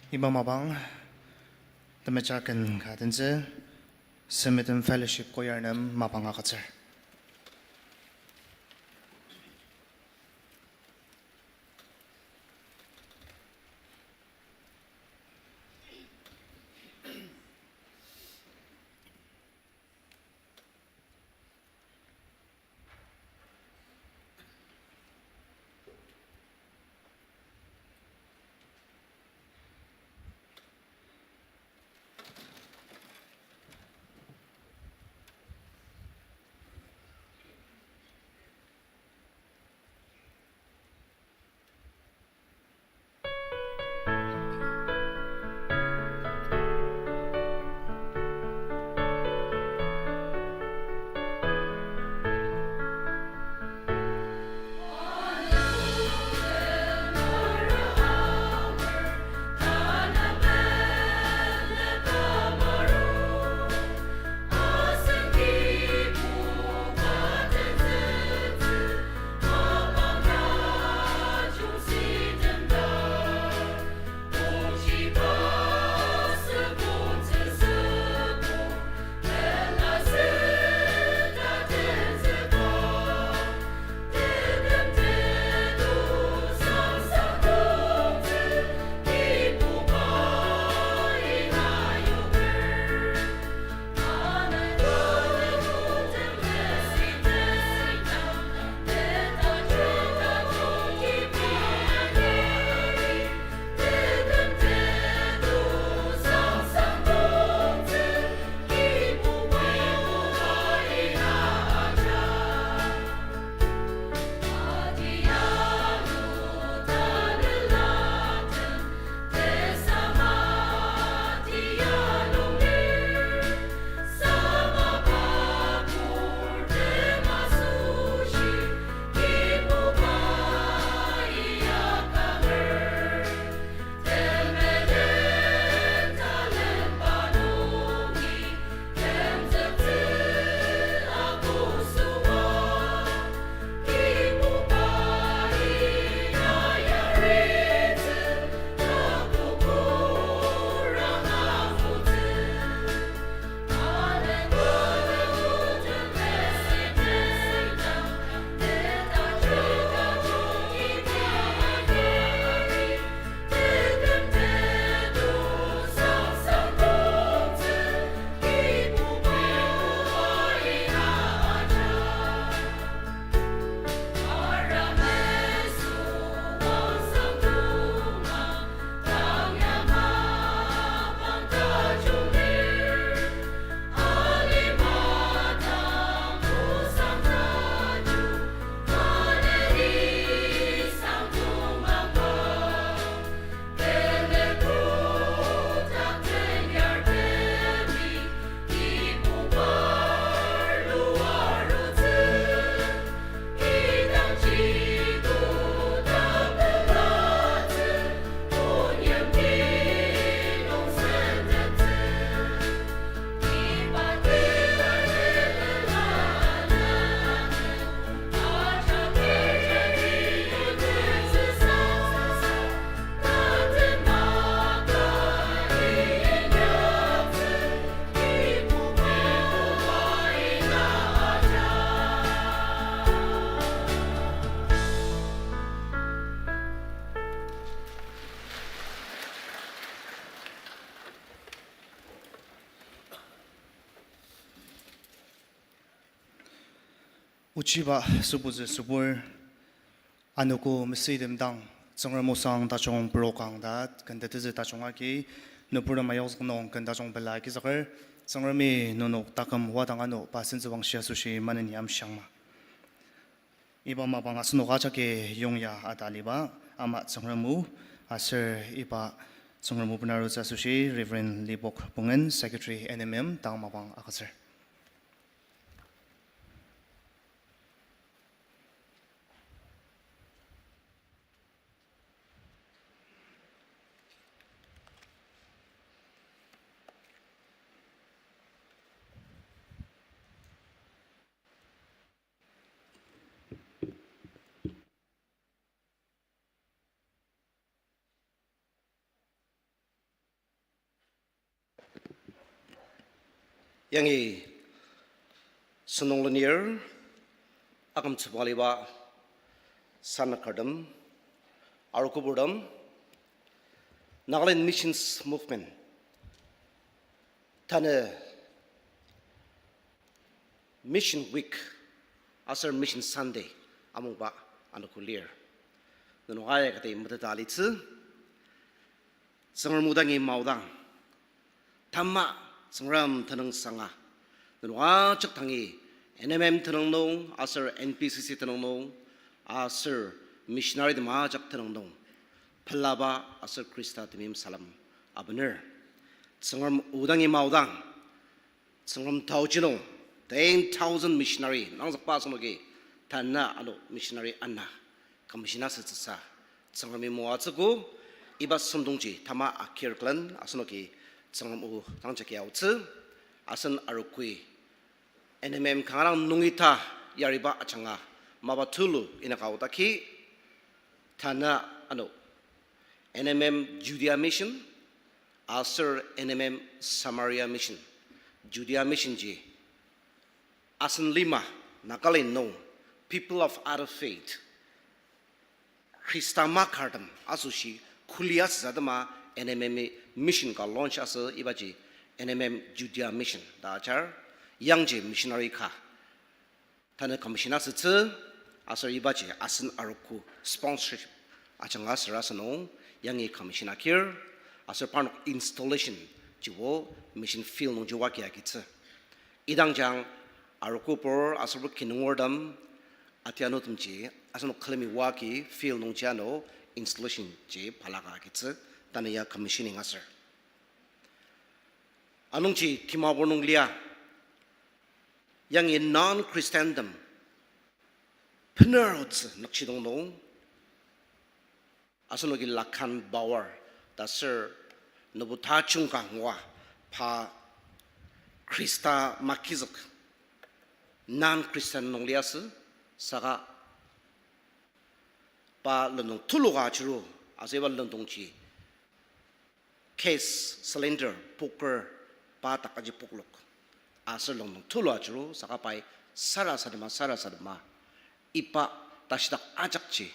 Iba mapang temeja ken ka tentsü, Samaritan Fellowship Choir nem mapang agütsür. Ochiba sübutsü sübur, anogo mesütem dang, Tsüngrem osang tajung purokang ta, kentetezü tajung agi, nüburtem ayongzük nung ken tajung pela agizüker, Tsüngremi nenok taküm wadang ano pa sentsüwangshi asoshi maneni amshiangma. Iba mapang asenok ajaki yongya ataliba, ama Tsüngrem o, aser iba Tsüngrem o benarutsü asoshi Reverend Libok Pungen, Secretary N M M, dang mapang agütsür. Yangi sentong lenir akümtsüba aliba sanakertem, arogoburtem, Nagaland Missions Movement, tanü Mission Week aser Mission Sunday amungba anogo lir. Nenok aika kati meteta alitsü. Tsüngrem o dangi maodang, tama Tsüngrem tenüngsanga, nenok ajak dangi N M M tenüng nung aser N B C C tenüng nung aser missionary tem ajak tenüng nung pelaba aser Khrista temeim salem abener. Tsüngrem o dangi maodang, Tsüngrem taoji nung ten thousand missionary nangzükba asenoki tanü ano missionary ana commission asütsüsa Tsüngremi moatsüogo. Iba sentongji tama akir külen asenoki Tsüngrem o dangjagi aotsü. Asen arogoi N M M kanga dang nungi ta yariba ajanga mapa tulu inaka aodaki, tanü ano N M M Judea Mission aser N M M Samaria Mission. Judea Mission ji asen lima Nagaland nung people of other faith, Khrista makartem asoshi kuli asüsa atema N M M mission ka launch asü, ibaji N M M Judea Mission ta ajar. Yangji missionary ka tanü commission asütsü, aser ibaji asen arogo sponsorship ajanga asür asünung yangi commission akir, aser parnok installation jibo mission field nungji wagi agitsü. Idang jang arogobur aserbo kinungurtem, atianutemji asenok külemi wagi field nungji ano installation ji balaka agitsü, tanü ya commissioning asür. Anungji Dimapur nung lia, yangi non-Christiantem bener otsü nükjidong nung, asenoki Lakhan Pawar ta aser Nübu Tajung ka ngua, pa Khrista magizük, non-Christian nung liasü, saka pa lendong tulu ka ajiru, aser iba lendongji gas cylinder poker pa dak aji poklok. Aser lendong tulu ajiru, saka pai sarasadema, sarasadema, iba tashidak ajakji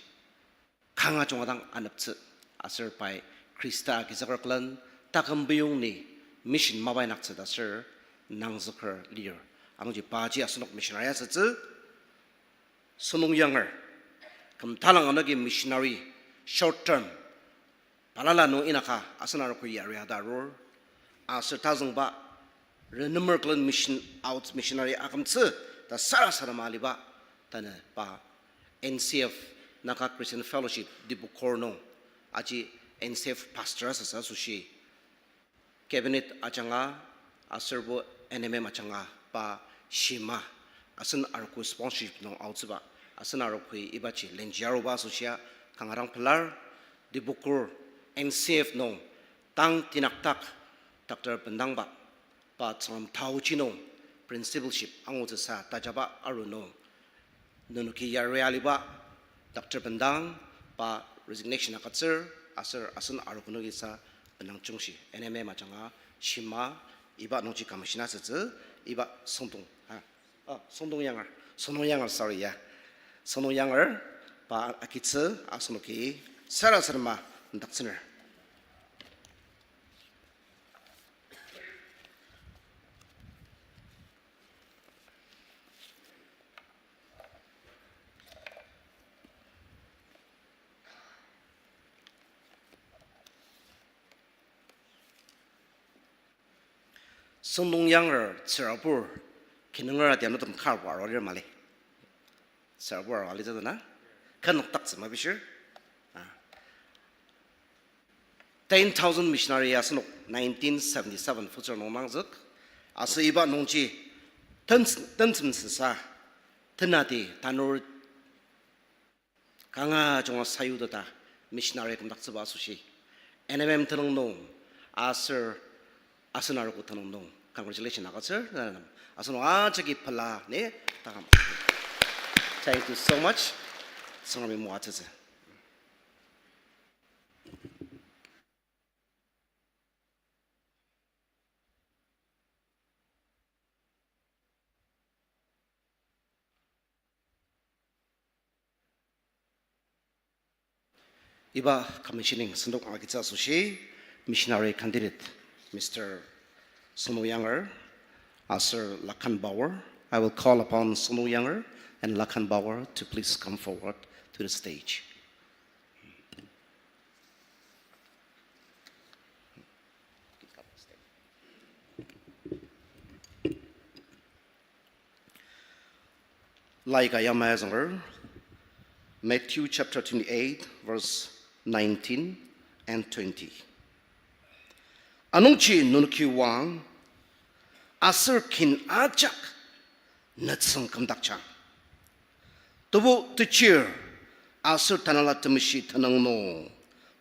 kanga junga dang aneptsü. Aser pai Khrista agizüker külen taküm beyongni mission mapa inaktsü ta aser nangzüker lir. Anungji paji asenok missionary asütsü. Sentong yanger, küm talang anoki missionary short term balala nung inaka asen arogo yari ta arur. Aser tazüngba renemer külen mission out missionary akümtsü ta sarasadema aliba, tanü pa N C F, Naga Christian Fellowship Dibrugarh nung aji N C F pastor asüsa asoshi cabinet ajanga, aserbo N M M ajanga pa shima, asen arogo sponsorship nung aotsüba, asen arogoi ibaji lenji aruba asoshia kanga dang pelar. Dibrugarh N C F nung tang tinaktak Doctor Bendangba, pa Tsüngrem taoji nung principalship angutsüsa tajaba aru nung, nenoki yari aliba Doctor Bendang pa resignation agütsür, aser asen arogo nungisa benang jungshi N M M ajanga shima, iba nungji commission asütsü, iba Sentong, ah, ah, Sentong yanger, Sentong yanger, sorry ya, Sentong yanger pa agitsü, asenoki sarasadema ndaktsüner. Sentong yanger tsürabur, kinunger atianutem karbo arua lir mali. Tsürabur arua alitsü na? Kü nokdaktsü mapishir? Ah. Ten thousand missionary asenok nineteen seventy-seven Futsal nung nangzük. Aser iba nungji ten-, tentsem sesa, tenati tanur kanga junga sayuteta missionary kümdaktsüba asoshi N M M tenüng nung aser asen arogo tenüng nung congratulation agütsür, asenok ajaki pela ni takam. Thank you so much. Tsüngremi moatsütsü. Iba commissioning sentong agitsü asoshi, missionary candidate, Mister Sonu Younger, aser Lakan Bauer. I will call upon Sonu Younger and Lakan Bauer to please come forward to the stage. Laika yamai azünger, Matthew chapter twenty-eight, verse nineteen and twenty. Anungji nenoki oang, aser kin ajak nütsüng kümdakjang. Tebu techir aser Tanela Temeshi tenüng nung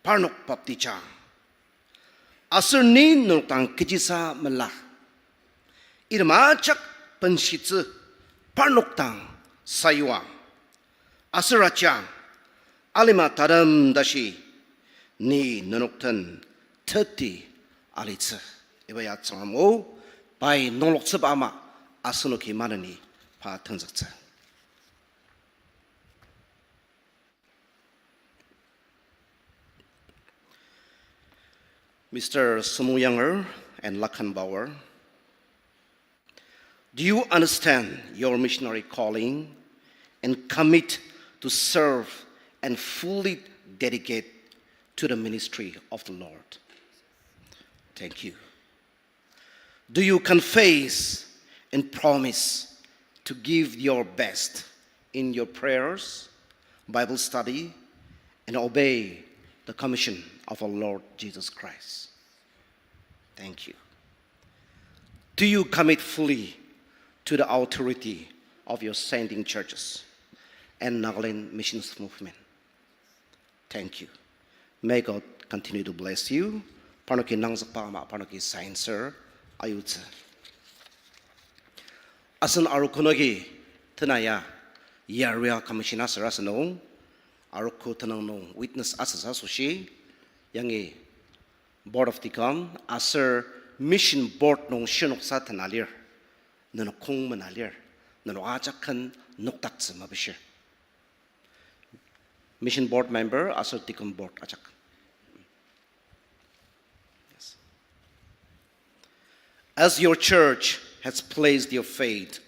parnok baptijang. Aser ni nenok dang kechisa mela. Item ajak benshitsü parnok dang sayuang. Aser ajang, alima tatem tashi, ni nenok den teti alitsü. Iba ya Tsüngrem o, pai nungloktsüba ama asenoki maneni pa tenzüktsü. Mister Sonu Younger and Lakan Bauer, do you understand your missionary calling and commit to serve and fully dedicate to the ministry of the Lord? Thank you. Do you confess and promise to give your best in your prayers, Bible study, and obey the commission of our Lord Jesus Christ? Thank you. Do you commit fully to the authority of your sending churches and Nagaland missions movement? Thank you. May God continue to bless you. Parnoki nangzükba ama parnoki sign ser ayutsü. Asen arogo nungi tena ya Yaria Commission aser asenung arogo tenüng nung witness asüsa asoshi, yangi Board of Deacon aser Mission Board nung shirnoksa tena lir, nenok kong mena lir, nenok ajak ken nokdaktsü mepishir. Mission Board member aser Deacon Board ajak. Yes. As your church has placed your faith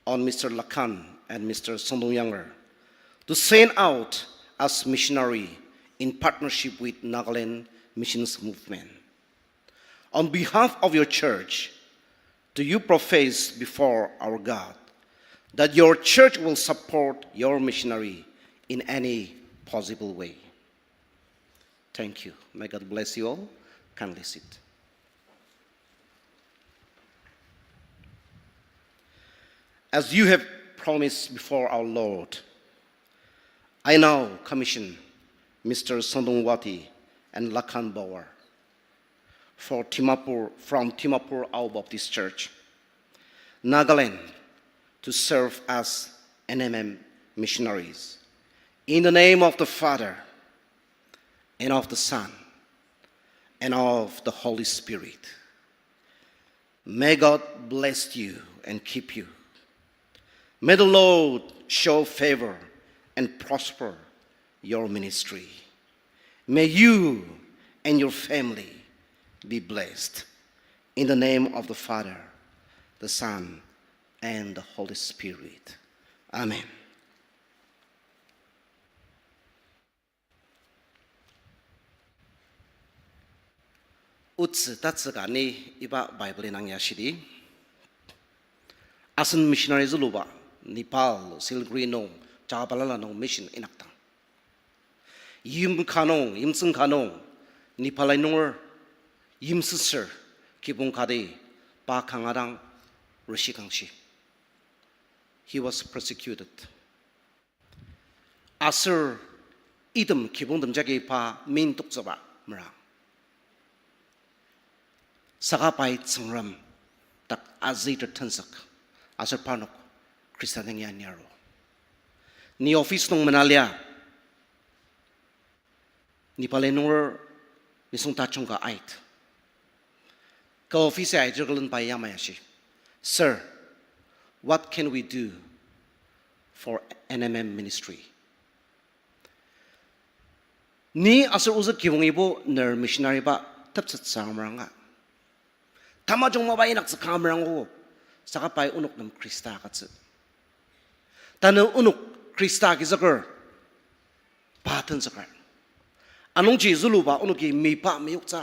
on Mister Lakan and Mister Sondong Younger to send out as missionary in partnership with Nagaland Missions Movement, on behalf of your church, do you profess before our God that your church will support your missionary in any possible way? Thank you. May God bless you all. Kindly sit. As you have promised before our Lord, I now commission Mister Sandong Wati and Lakan Bauer for Dimapur, from Dimapur Ao Baptist Church, Nagaland, to serve as N M M missionaries. In the name of the Father, and of the Son, and of the Holy Spirit. May God bless you and keep you. May the Lord show favor and prosper your ministry. May you and your family be blessed. In the name of the Father, the Son, and the Holy Spirit. Amen. Otsü tatsüka ni iba Bible indang ya shidi. Asen missionary züluba Nepal, Siliguri nung, Jabalala nung mission inyakdang, yim ka nung, yimtsüng ka nung, Nepali nunger yimsüsür kibong kati pa kanga dang reshikangshi. He was persecuted. Aser item kibongtem jagi pa min toktsüba merang. Saka pai Tsüngrem dak azüter tenzük, aser parnok Khrista nungi aniaru. Ni office nung menalia, Nepali nunger nisung tajung ka ait. Ka office aiter külen pai yamai ashi, "Sir, what can we do for N M M ministry?" Ni aser ozü kibongibo ner missionary ba tepsettsü ameranga. Tamajung mapa inyaktsü ka amerango. Saka pai onok nem Khrista agütsü. Tanü onok Khrista agizüker, pa tenzüker. Anungji züluba onoki meyipa meyoktsü,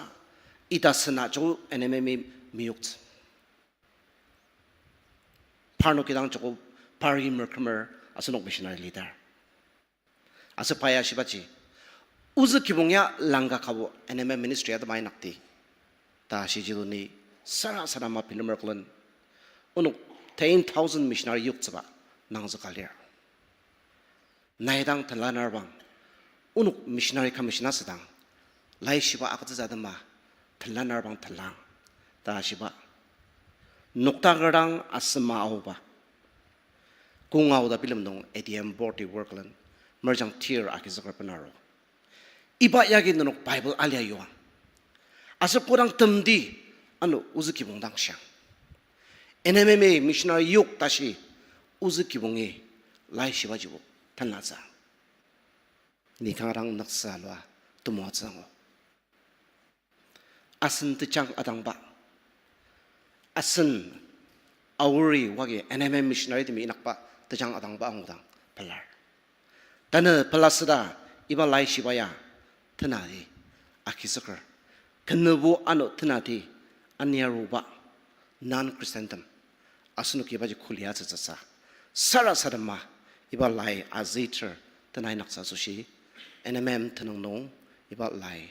ita sena joko N M M A meyoktsü. Parnok kidang joko pari merkümer asenok missionary leader. Aser pa ya shibaji, ozü kibong ya langka kabo N M M ministry atema inyakdi ta shiji luni sarasadema bilemer külen, onok ten thousand missionary yoktsüba nangzüka lir. Nai dang tenla narbang, onok missionary commission asüdang, laishiba agütsütsü atema tenla narbang tenlang ta shiba. Noktaker dang asema aoba, kong aoda bilemdong A D M board-i work len merjang tir agizüker benaru. Iba yagi nenok Bible alia yuang. Aser kodang temdi ano ozü kibong dang shiang. N M M A missionary yok tashi ozü kibongi laishibajibo tenlatsü. Ni kanga dang nüksa lua temoatsü angu. Asen tejang adangba, asen aori wagi N M M missionary temi inyakba tejang adangba angudang pelar. Tanü pelasüda iba laishiba ya tenati agizüker. Kenübo ano tenati aniaruba non-Christiantem asenoki ibaji kulia tsütsüsa. Sarasadema iba lai aziter tena inyaktsü asoshi N M M tenüng nung iba lai,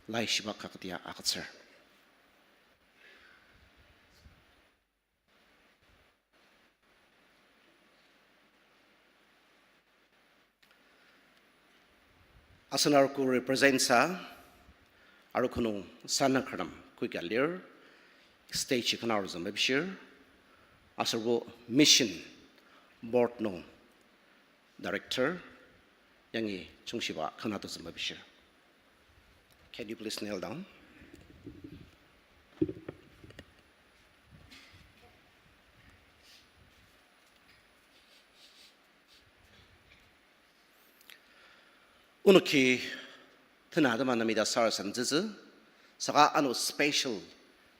laishiba kaketia agütsür. Asen arogo represent sa, arogo nung sana kürtem koika lir, stage kena aruzü mepishir, aserbo mission board nung director, yangi chungshiba kena tozü mepishir. Can you please kneel down? Onoki tena atema nemita sarasademtsütsü, saka ano special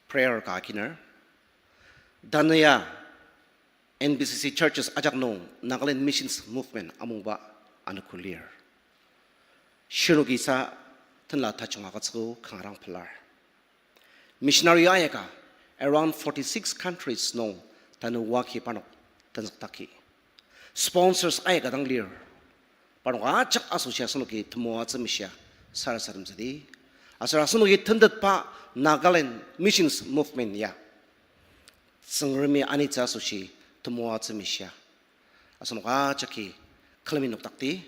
prayer ka akiner. Tanü ya N B C C churches ajak nung Nagaland Missions Movement amungba anogo lir. Shirnokisa tenla tajung agütsüogo kanga dang pelar. Missionary ayaka around forty-six countries nung tanü waki parnok tenzüktaki. Sponsors ayaka dang lir. Parnok ajak asoshi asenoki temoatsü mishia sarasademtsüdi. Aser asenoki tentetba Nagaland Missions Movement ya Tsüngremi anitsü asoshi temoatsü mishia asenok ajaki külemi noktakdi.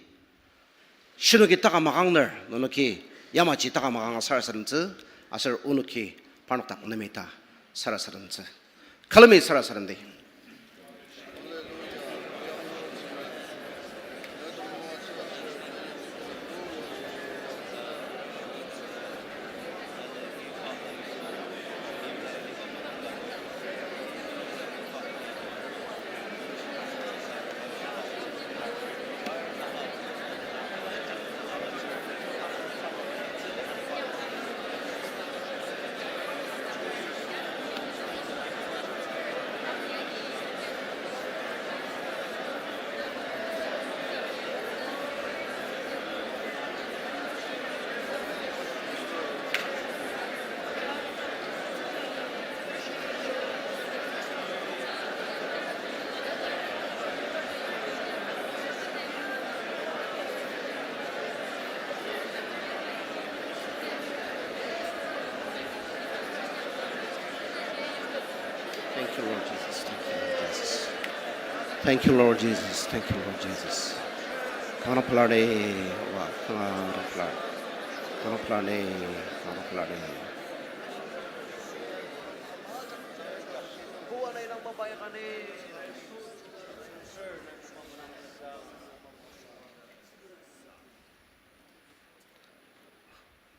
Shinoki taka makangner, nenoki yamaji taka makanga sarasademtsü, aser onoki parnok dak nemita sarasademtsü. Külemi sarasademdi. Thank you, Lord Jesus. Thank you, Lord Jesus. Thank you, Lord Jesus. Thank you, Lord Jesus. Kanga pelar de, wa, kanga pelar. Kanga pelar de, kanga pelar de.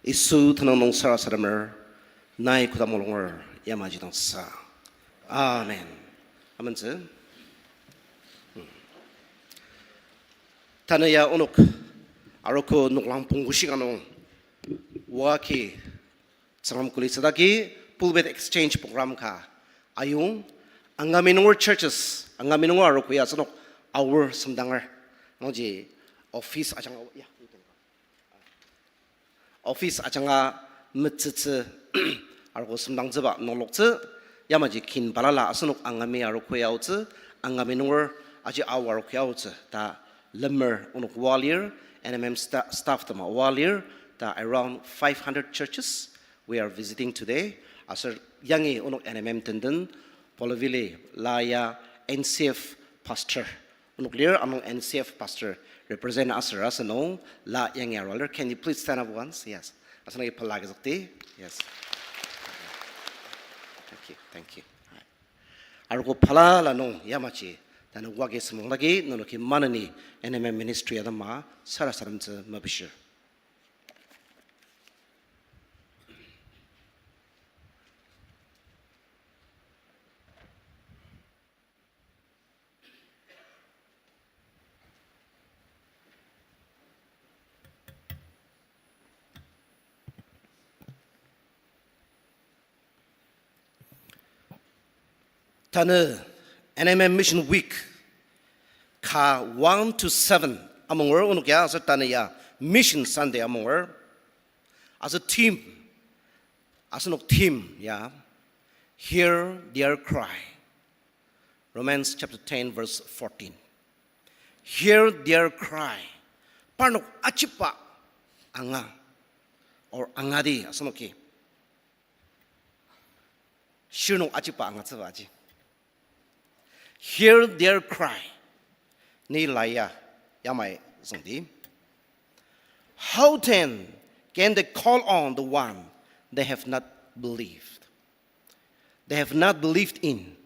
Yisu tenüng nung sarasademer, nai kodang mulunger yamaji dang sa. Amen. Amentsü. Hmm. Tanü ya onok arogo noklang pungkushi ka nung Waki, Tsüngrem kuli südaki pulpit exchange program ka ayong, Angami nunger churches, Angami nunger arogo ya asenok Aor semdanger. Nungji office ajanga, ya, office ajanga metsütsü arogo semdangtsüba nungloktsü, yamaji kin balala asenok Angami arogo ya aotsü, Angami nunger aji Ao arogo ya aotsü ta lemer onok oa lir, N M M sta-, staff tema oa lir, ta around five hundred churches we are visiting today. Aser yangi onok N M M tenden, Polivili la ya N C F pastor onok lir, anung N C F pastor represent aser asenok la yangi arua lir. Can you please stand up once? Yes. Asenok agi pela agizükdi. Yes. Thank you. Thank you. All right. Arogo balala nung yamaji tanü wagi semong lagi nenoki maneni N M M ministry atema sarasademtsü mepishir. Tanü N M M Mission Week ka one to seven amunger onok ya, aser tanü ya Mission Sunday amunger. Aser theme, asenok theme ya, Hear their cry. Romans chapter ten verse fourteen. Hear their cry. Parnok ajiba anga, or angadi asenoki. Shirnok ajiba angatsüba aji. Hear their cry. Ni la ya, yamai züngdi. How then can they call on the one they have not believed? They have not believed in.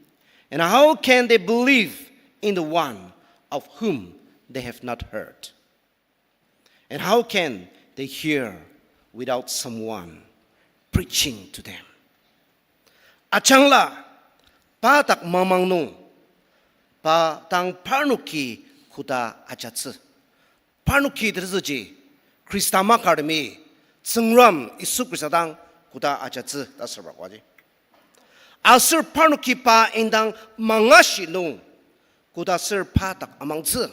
And how can they believe in the one of whom they have not heard? And how can they hear without someone preaching to them? Ajangla, pa dak mamang nung, pa dang parnoki koda ajatsü. Parnoki tetsüji, Khrista makartemi, Tsüngrem Yisu Khrista dang koda ajatsü ta asüba aji. Aser parnoki pa indang mangashi nung, koda aser pa dak amangtsü.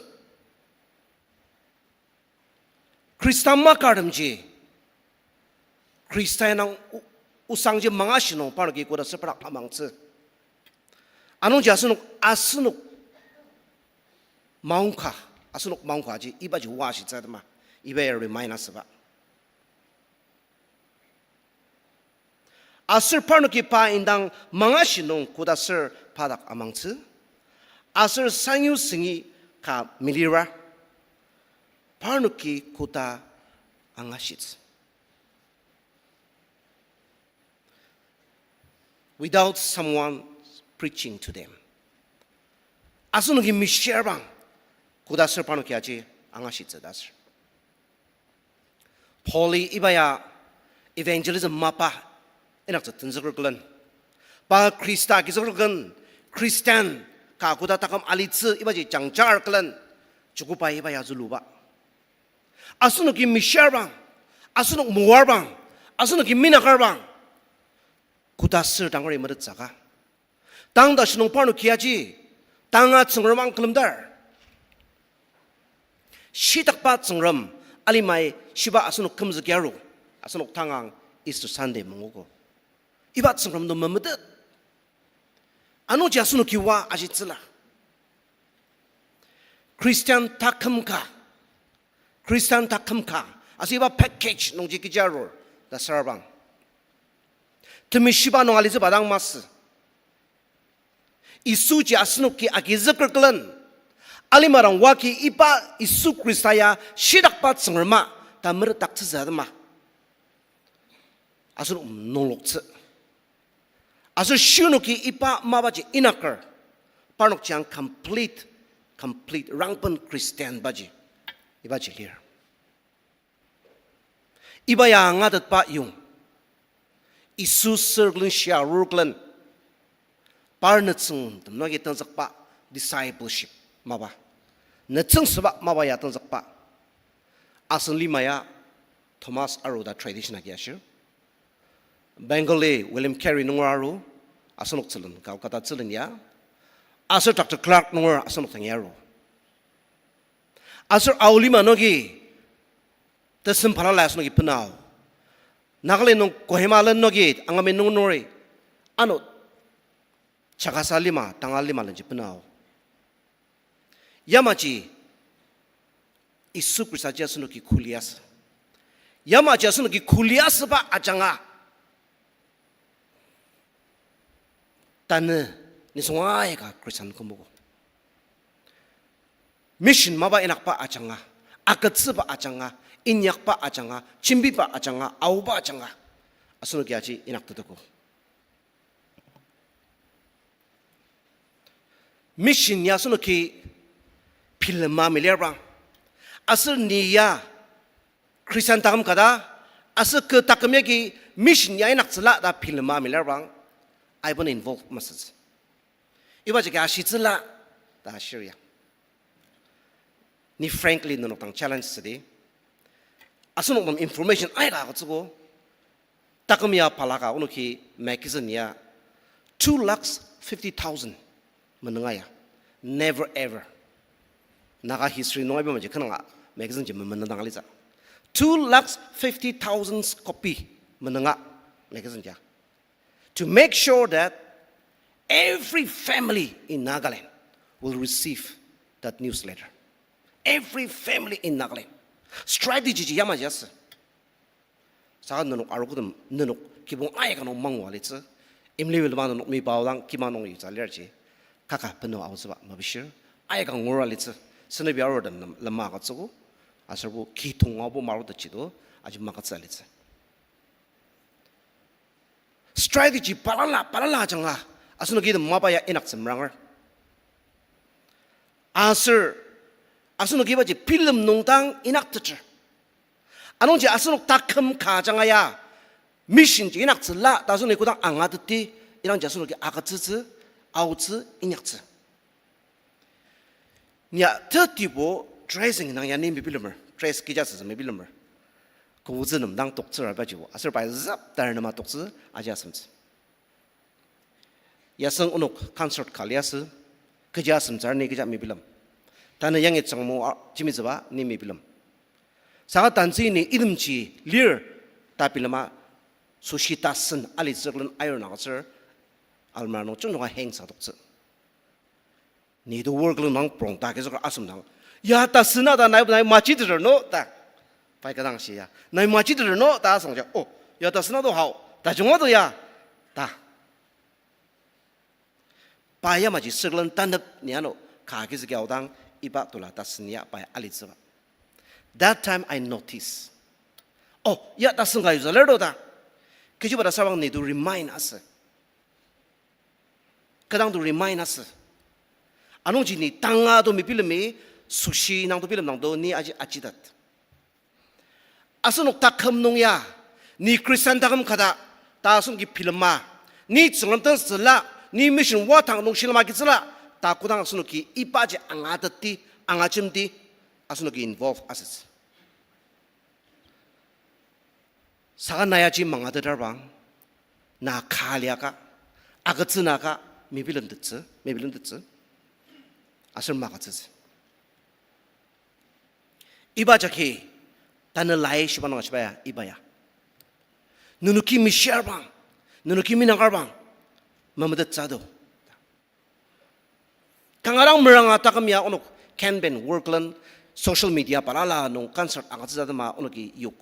Khrista makartemji, Khrista indang o-, osangji mangashi nung parnoki koda aser pa dak amangtsü. Anungji asenok, asenok maongka, asenok maongka ji, ibaji oa shitsü atema, iba ya remind asüba. Aser parnoki pa indang mangashi nung koda aser pa dak amangtsü. Aser sangyutsüngi ka melira, parnoki koda angashitsü. Without someone preaching to them. Asenoki mishir bang, koda aser parnoki aji angashitsü ta aser. Pauli iba ya evangelism mapa inaktsü tenzüker külen. Pa Khrista agizüker külen, Christian ka koda taküm alitsü ibaji jangjar külen, Jakoba iba ya züluba. Asenoki mishir bang, asenok moar bang, asenoki minaker bang, koda aser tangari metettsüka. Tang ta shinung parnoki aji, tanga Tsüngrem ang külemdar. Shitakba Tsüngrem, alimai shiba asenok kümzüki aru, asenok tangang Easter Sunday müngugo. Iba Tsüngrem nung memetet. Anungji asenoki oa ashitsüla. Christian taküm ka, Christian taküm ka, aser iba package nungji kechi arur ta sür bang, temeshiba nung alitsüba dang masü. Yisuji asenoki agizüker külen, alima dang oa ki iba Yisu Khrista ya shitakba Tsüngrema ta meretdaktsütsü atema asenok nungloktsü. Aser shinoki iba mapaji inaker, parnokji ang complete, complete rangben Christian baji, ibaji lir. Iba ya angatetba yong, Yisu sür külen shia arur külen, par nütsüng temnoki tenzükba discipleship mapa, nütsüngsüba mapa ya tenzükba. Asen lima ya Thomas aru ta tradition agi ashir. Bengali William Carey nunger aru, asenok tsülen, Calcutta tsülen ya. Aser Doctor Clark nunger asenok dangi aru. Aser Ao lima noki, tesem balala asenoki benao. Nagaland nung Kohima lenoki, Angami nung nuri, ano Chakasa lima, Tanga lima lenji benao. Yamaji Yisu Khristaji asenoki kuli asü. Yamaji asenoki kuli asüba ajanga, tanü nisung aika Khristan kümogo. Mission mapa inyakba ajanga, agütsüba ajanga, inyakba ajanga, jembiba ajanga, aoba ajanga, asenoki aji inyaktetoko. Mission ya asenoki bilema melirbang. Aser ni ya Khristan taküm ka ta, aser kü taküm yagi mission ya inyaktsüla ta bilema melirbang, aiben involve masütsü. Iba jagi ashitsüla ta ashir ya. Ni frankly nenok dang challenge südi. Asenok nem information aika agütsüogo. Taküm ya balaka onoki magazine ya two lakhs fifty thousand menenga ya. Never ever. Naga history nung iba maji kanga magazine ji memenedang alitsü. Two lakhs fifty thousand copy menenga magazine ya. To make sure that every family in Nagaland will receive that newsletter. Every family in Nagaland. Strategy ji yamaji asü. Saka nenok arogotem, nenok kibong aika nung mangua litsü. Imli bilema nenok mibaodang kima nung yutsü lirji. Kaka beno aotsüba mepishir. Aika ngura litsü. Senepi arurtem nem lema agütsüogo. Aserbo ki tong aobo marutetji to. Aji magütsü litsü. Strategy balala, balala ajanga, asenoki item mapa ya inyaktsü meranger. Aser, asenoki ibaji bilem nung dang inyakteter. Anungji asenok taküm ka ajanga ya, mission ji inyaktsüla ta asenoki kodang angateti, idangji asenoki agütsütsü, aotsü, inyaktsü. Nia tetibo dressing nung ya ni mebilemer, dress kecha süsü mebilemer. Kobutsü nem dang toktsür abajibo, aser pai züp tar nema toktsü aji asemtsü. Yasüng onok concert ka liasü, kecha asemtsür ni kecha mebilem. Tanü yangi tsüngmo a-, jemitsüba ni mebilem. Saka tantsü ni itemji lir ta bilema süshi tasen ali circle ayur nang aser almirah nung junga hang sa toktsü. Ni to work lung nang prong ta kezüker asem dang. Ya tasüna ta nai, nai machiteter no ta. Pai kadang shi ya. Nai machiteter no ta asang ja. Oh, ya tasüna to hao. Ta junga to ya. Ta. Pa yamaji circle tanep ni ano ka kezüker aodang iba tula tasen ya pa ya alitsüba. That time I notice. Oh, ya tasen ka yuza ler to ta. Kechiba ta sabang ni to remind asü. Kadang to remind asü. Anungji ni tanga to mebilemi, süshi nang to bilem nang to ni aji, ajitet. Asenok taküm nung ya, ni Christian taküm ka ta, ta asenoki bilema, ni Tsüngrem tenzüla, ni mission watang nung shilem agitsüla, ta kodang asenoki ibaji angateti, angajemdi, asenoki involve asütsü. Saka na yaji mangateter bang, na ka liaka, agütsü naka, mebilemtettsü, mebilemtettsü, aser magütsütsü. Iba jagi, tanü lai shiba nung ashiba ya, iba ya. Nenoki mishir bang, nenoki minakar bang, mametettsü do. Kanga dang meranga taküm ya onok campaign work len social media balala nung concert agütsütsü atema onoki yok.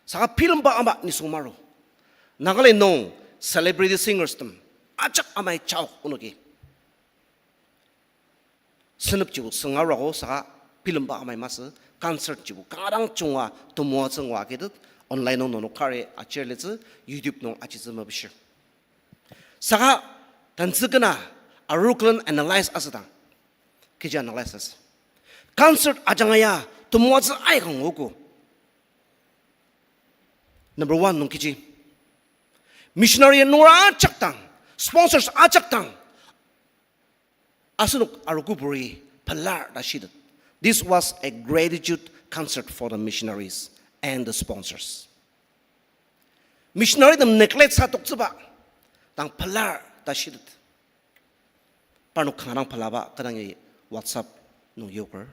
Saka bilemba ama nisung maru. Nagaland nung celebrity singers tem ajak amai chaok onoki. Senepjibo sünga arogo saka bilemba amai masü concert jibo kanga dang junga temoatsü ngua kitet online nung nenok kari achir litsü YouTube nung achitsü mepishir. Saka tantsü kena aruklen analyze asüdang. Kechi analyze asü. Concert ajanga ya temoatsü aika nguogo. Number one nung kechi. Missionary nunger ajak dang, sponsors ajak dang. Asenok arogoburi pelar ta shitet. This was a gratitude concert for the missionaries. and the sponsors. Missionary tem neglect sa toktsüba dang pelar ta shitet. Parnok kanga dang pelaba kü dangi WhatsApp nung yoker.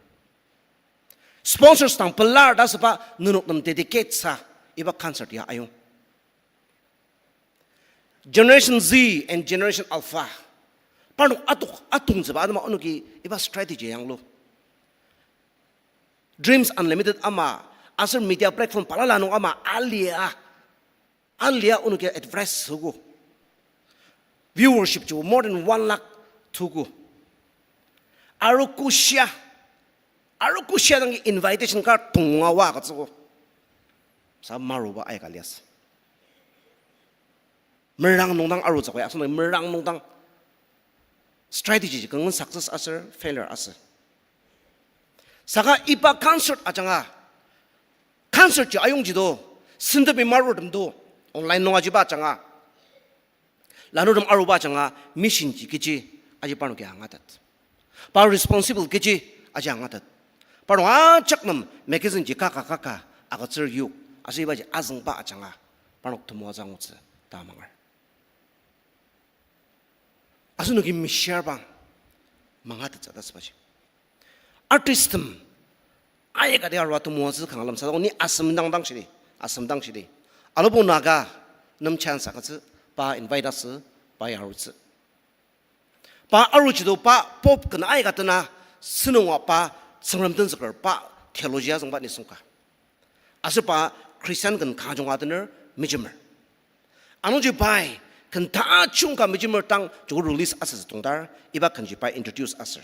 Sponsors dang pelar ta süba nenok nem dedicate sa iba concert ya ayong. Generation Z and Generation Alpha. Parnok atok, atongtsüba atema onoki iba strategy yanglu. Dreams Unlimited ama, aser media platform balala nung ama, alia. Alia onoki advertise süogo. Viewership ji more than one lakh tuogo. Arogo shia. Arogo shia dangi invitation card tonga wa agütsüogo. Sa maruba aika liasü. Merang nungdang arutsü koya, asenok merang nungdang strategy ji kanga success aser failure aser. Saka iba concert ajanga, concert ji ayongji do, sentepi marurtem do, online nung ajiba ajanga, lanurtem aruba ajanga, mission ji kechi aji parnoki angatet. Pa responsible kechi aji angatet. Parnok ajak nem magazine ji kaka kaka agütsür yok, aser ibaji azüngba ajanga, parnok temoatsü angutsü ta mangar. Asenoki mishia bang mangatettsü ta sübaji. Artisttem aikati arua temoatsü kanga lemsatang ni asem dang dang shidi, asem dang shidi. Alubong Naga nem chance agütsü, pa invite asü, pa ya arutsü. Pa arutsü do pa pop ken aika tena, senungba pa Tsüngrem tenzüker pa theology azüngba nisung ka. Aser pa Christian ken kanga junga tener mejemer. Anungji pai ken tajung ka mejemer tang joko release asütsü tongtar, iba kenji pai introduce aser.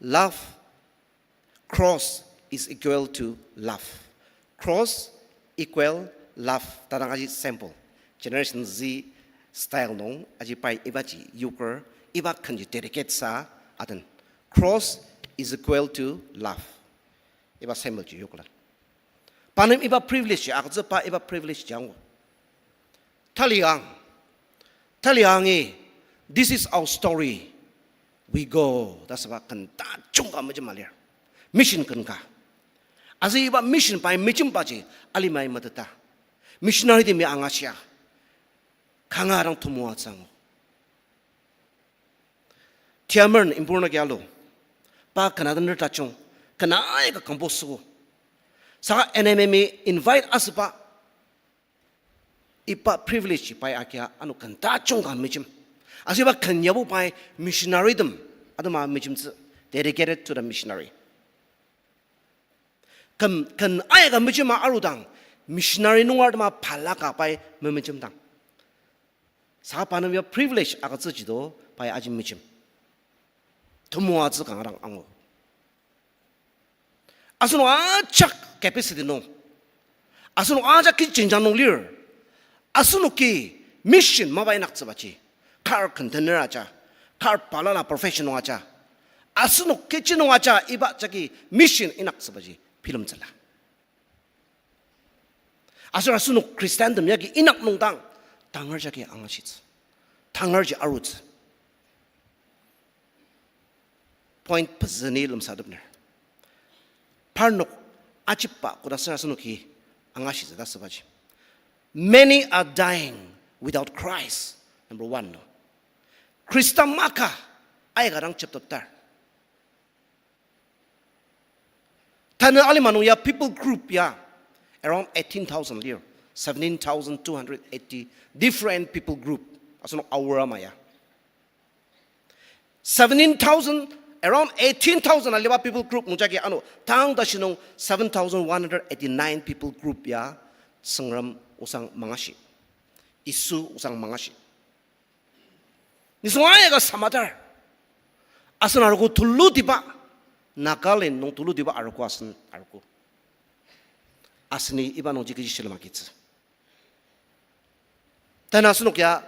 Love, cross is equal to love. Cross equal love. Ta dang aji sample. Generation Z style nung aji pai ibaji yoker, iba kenji dedicate sa aden. Cross is equal to love. Iba sample ji yokla. Pa nem iba privilege ji agütsü, pa iba privilege ji angu. Tali ang. Tali angi, this is our story. We go. Ta süba ken tajung ka mejem alir. Mission ken ka. Aser iba mission pai mejembaji alimai meteta. Missionary temi angashia. Kanga dang temoatsü angu. Tiamer Impur nagi alu. Pa kena tener tajung. Kena aika compose süogo. Saka N M M E invite asüba. Iba privilege pai agia ano ken tajung ka mejem. Aser iba ken yabo pai missionary tem atema mejemtsü, dedicated to the missionary. Ken, ken aika mejema arudang, missionary nungertema balaka pai memejem dang. Saka pa nem ya privilege agütsüji do pai aji mejem. Temoatsü kanga dang angu. Asenok ajak capacity nung, asenok ajak ki jenjang nung lir, asenoki mission mapa inaktsübaji, kar ken tener aja, kar balala profession nung aja, asenok kechi nung aja iba jagi mission inaktsübaji bilemtsüla. Aser asenok Christian tem yagi inak nungdang, tangar jagi angashitsü, tangar ji arutsü. Point pezü ni lemsatepner. Parnok ajiba koda ser asenoki angashitsü ta sübaji. Many are dying without Christ. Number one no. Khrista maka aika dang chepteptar. Tanü alima nung ya people group ya around eighteen thousand lir, seventeen thousand two hundred eighty different people group. Asenok Aura ama ya. Seventeen thousand, around eighteen thousand aliba people group nung jagi ano tang tashi nung seven thousand one hundred eighty-nine people group ya Tsüngrem osang mangashi. Yisu osang mangashi. Nisung aika samatar. Asen arogo tulutiba, Nagaland nung tulutiba arogo asen arogo. Aseni iba nungji kechi shilem agitsü. Tanü asenok ya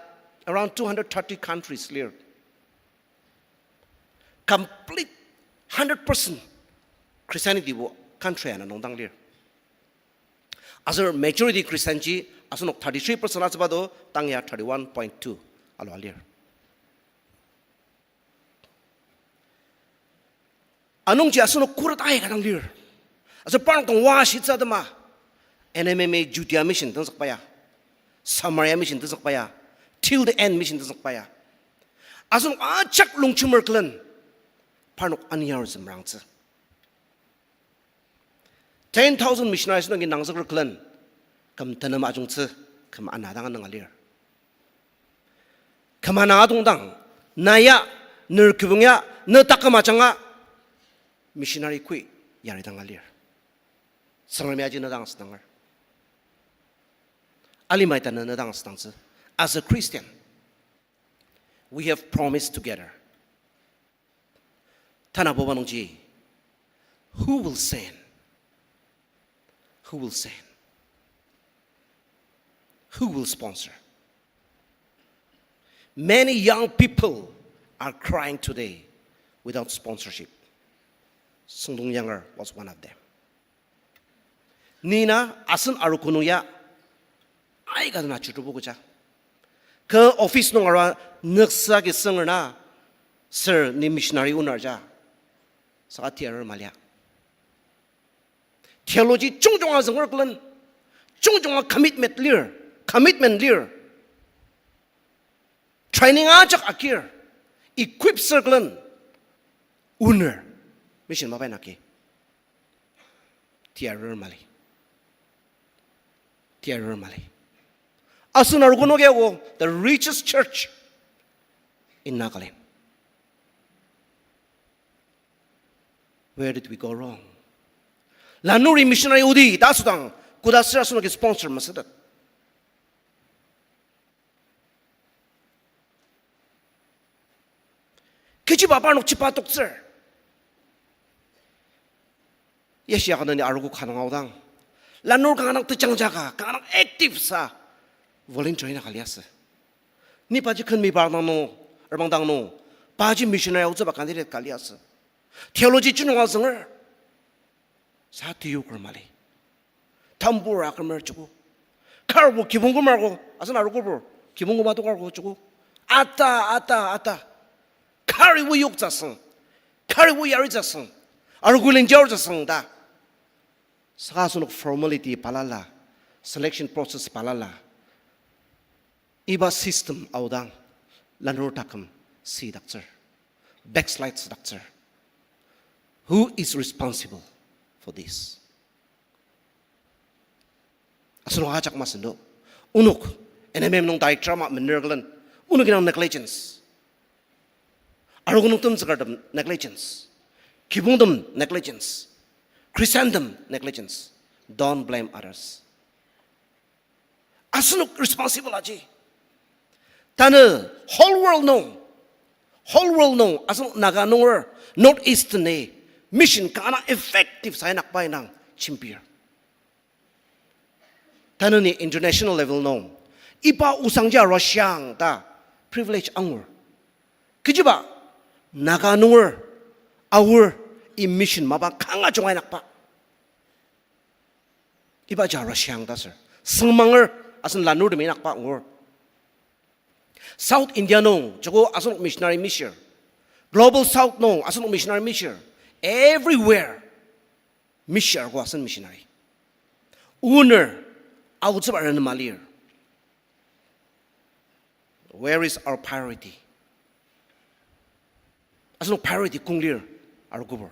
around two hundred thirty countries lir. Complete hundred percent Christianity bo country ana nungdang lir. Aser majority Christian ji asenok thirty-three percent atsüba do, tang ya thirty-one point two alua lir. Anungji asenok khuret aika dang lir. Aser parnok dang wa shitsü atema. N M M A Judea mission tenzükba ya, Samaria mission tenzükba ya, Till the End mission tenzükba ya. Asenok ajak longjemer külen, parnok aniarutsü merangtsü. Ten thousand missionaries nungi nangzüker külen, küm tenem ajungtsü, küm ana dang nanga lir. Küm ana adongdang, na ya, ner kübong ya, ne taküm ajanga, missionary kui yari dang alir. Tsüngremi aji ne dang asüdanger. Alimai tanü ne dang asüdangtsü. As a Christian, we have promised together. Tanabuba nungji, who will send? Who will send? Who will sponsor? Many young people are crying today without sponsorship. Sungdong Younger was one of them. Ni na asen arogo nung ya, aika dena chutubu kecha. Kü office nung arua nüksa ki sünger na, sir, ni missionary oner ja. Saka tiarer malia. Theology jungjunga zünger külen, jungjunga commitment lir, commitment lir. Training ajak akir, equip sür külen, oner, mission mabai naki. Tiarer mali. Tiarer mali. Asen arogo nung ya o, the richest church in Nagaland. Where did we go wrong? Lanuri missionary odi ta asüdang, koda sür asenoki sponsor masütet. Kechiba parnok chipa toktsür. Yashi akanani arogo kanang aodang, lanur kanga dang tejangja ka, kanga dang active sa volunteer ina ka liasü. Ni paji khen mi pa dang nung, erbang dang nung, paji missionary aotsüba candidate ka liasü. Theology jununga zünger. Sa tiyuker mali. Tambur akümer joko. Karbo kibong kümer ko, asen arogobur, kibong küma tokar ko joko. Ata, ata, ata. Kari o yoktsüsüng. Kari o yaritsüsüng. Arogo lenjaotsüsüng ta. Saka asenok formality balala, selection process balala. Iba system aodang lanur taküm sidaktsür, backslide sidaktsür. Who is responsible for this? Asenok ajak masendo. Onok N M M nung director ama mener külen, onok inang negligence. Arogo nung temzükertem negligence. Kibongtem negligence. Christiantem negligence. Don't blame others. Asenok responsible aji. Tanü whole world nung, whole world nung asenok Naga nunger, North East ni mission kanga effective sa inakba indang jembir. Tanü ni international level nung iba osangja arua shiang ta privilege angur. Kechiba Naga nunger, Aor, i mission mapa kanga junga inakba. Iba ja arua shiang ta sür. Süngmanger asen lanurtemi inakba angur. South India nung joko asenok missionary mishir. Global South nung asenok missionary mishir. Everywhere mishir ko asen missionary. Oner aotsüba ren malir. Where is our priority? Asenok priority kong lir, arogobur?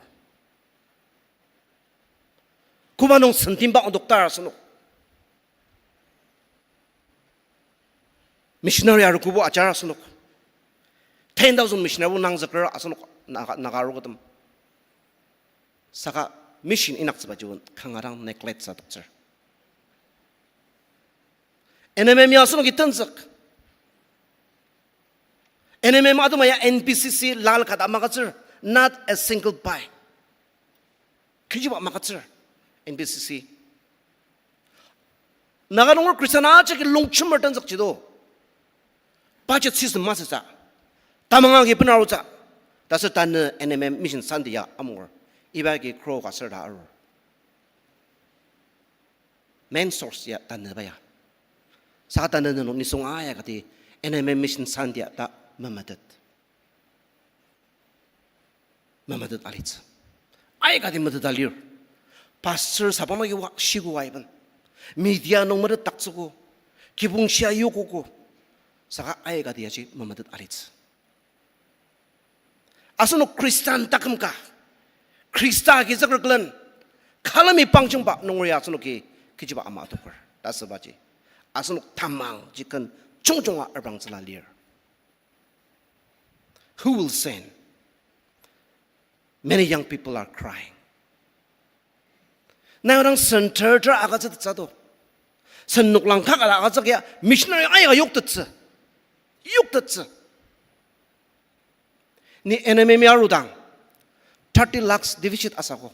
Koba nung sentimba ondoktar asenok. Missionary arogobo ajar asenok. Ten thousand missionary bo nangzüker asenok Naga, Naga arogotem. Saka mission inaktsübaji kanga dang neglect sa toktsür. N M M ya asenoki tenzük. N M M atema ya N B C C lal kata magütsür, not a single pai. Kechiba magütsür, N B C C. Naga nunger Christian ajaki longjemer tenzükji do. Budget system masütsü. Tamang agi benarutsü. Tasü tanü N M M Mission Sunday ya amungur. Iba agi grow ka sür ta arur. Main source ya tanüba ya. Saka tanü nenok nisung aya kati N M M Mission Sunday ya ta memetet. Memetet alitsü. Aikati meteta lir. Pastor sabang magi wa shigo aiben. Media nung metetdaktsüogo. Kibong shia yokogo. Saka aikati aji memetet alitsü. Asenok Khristan taküm ka, Khrista agi züker külen, külemi pangjungba nunger ya asenoki kechiba ama adoker ta asübaji, asenok tamang jiken jungjunga arpangtsüla lir. Who will send? Many young people are crying. Nai odang sen ter ter agütsütettsü to. Sen noklang kaka agütsü ya missionary aika yoktettsü. Yoktettsü. Ni N M M arudang, thirty lakhs deficit asako.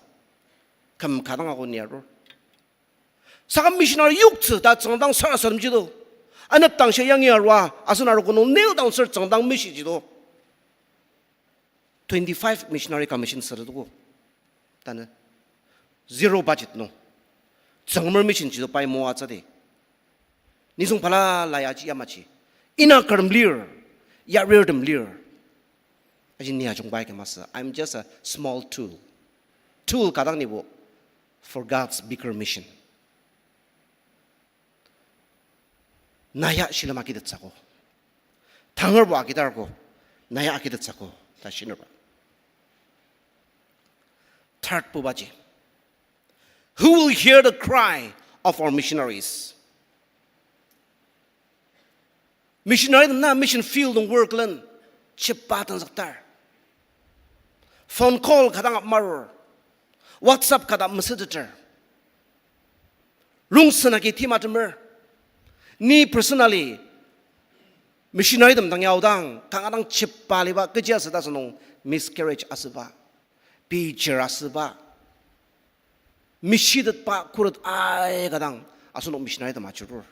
Küm ka dang ako ni arur. Saka missionary yoktsü ta tsüngdang sarasademji to. Anepdang shia yangi arua, asen arogo nung kneel down ser tsüngdang mishiji to. Twenty-five missionary commission süretuko. Tanü zero budget nung Tsüngremer mission ji to pai moatsü di. Nisung balala ya ji yamaji. Ina kürem lir, yarirtem lir. Aji ni ajungba ya masü. I'm just a small tool. Tool ka dang nibo for God's bigger mission. Na ya shilem agitettsüogo. Tangarbo agidargo. Na ya agitettsüogo ta shinerba. Third bubaji, who will hear the cry of our missionaries? Missionary na mission field nung work len chepa tenzüktar. Phone call ka dang marur. WhatsApp ka dang mesüteter. Rongsen agi timtemer. Ni personally missionary tem dang ya aodang kanga dang chepa liba kechi asü ta asünung miscarriage asüba, pei chir asüba, mishitetba khuret aika dang asenok missionary tem ajurur.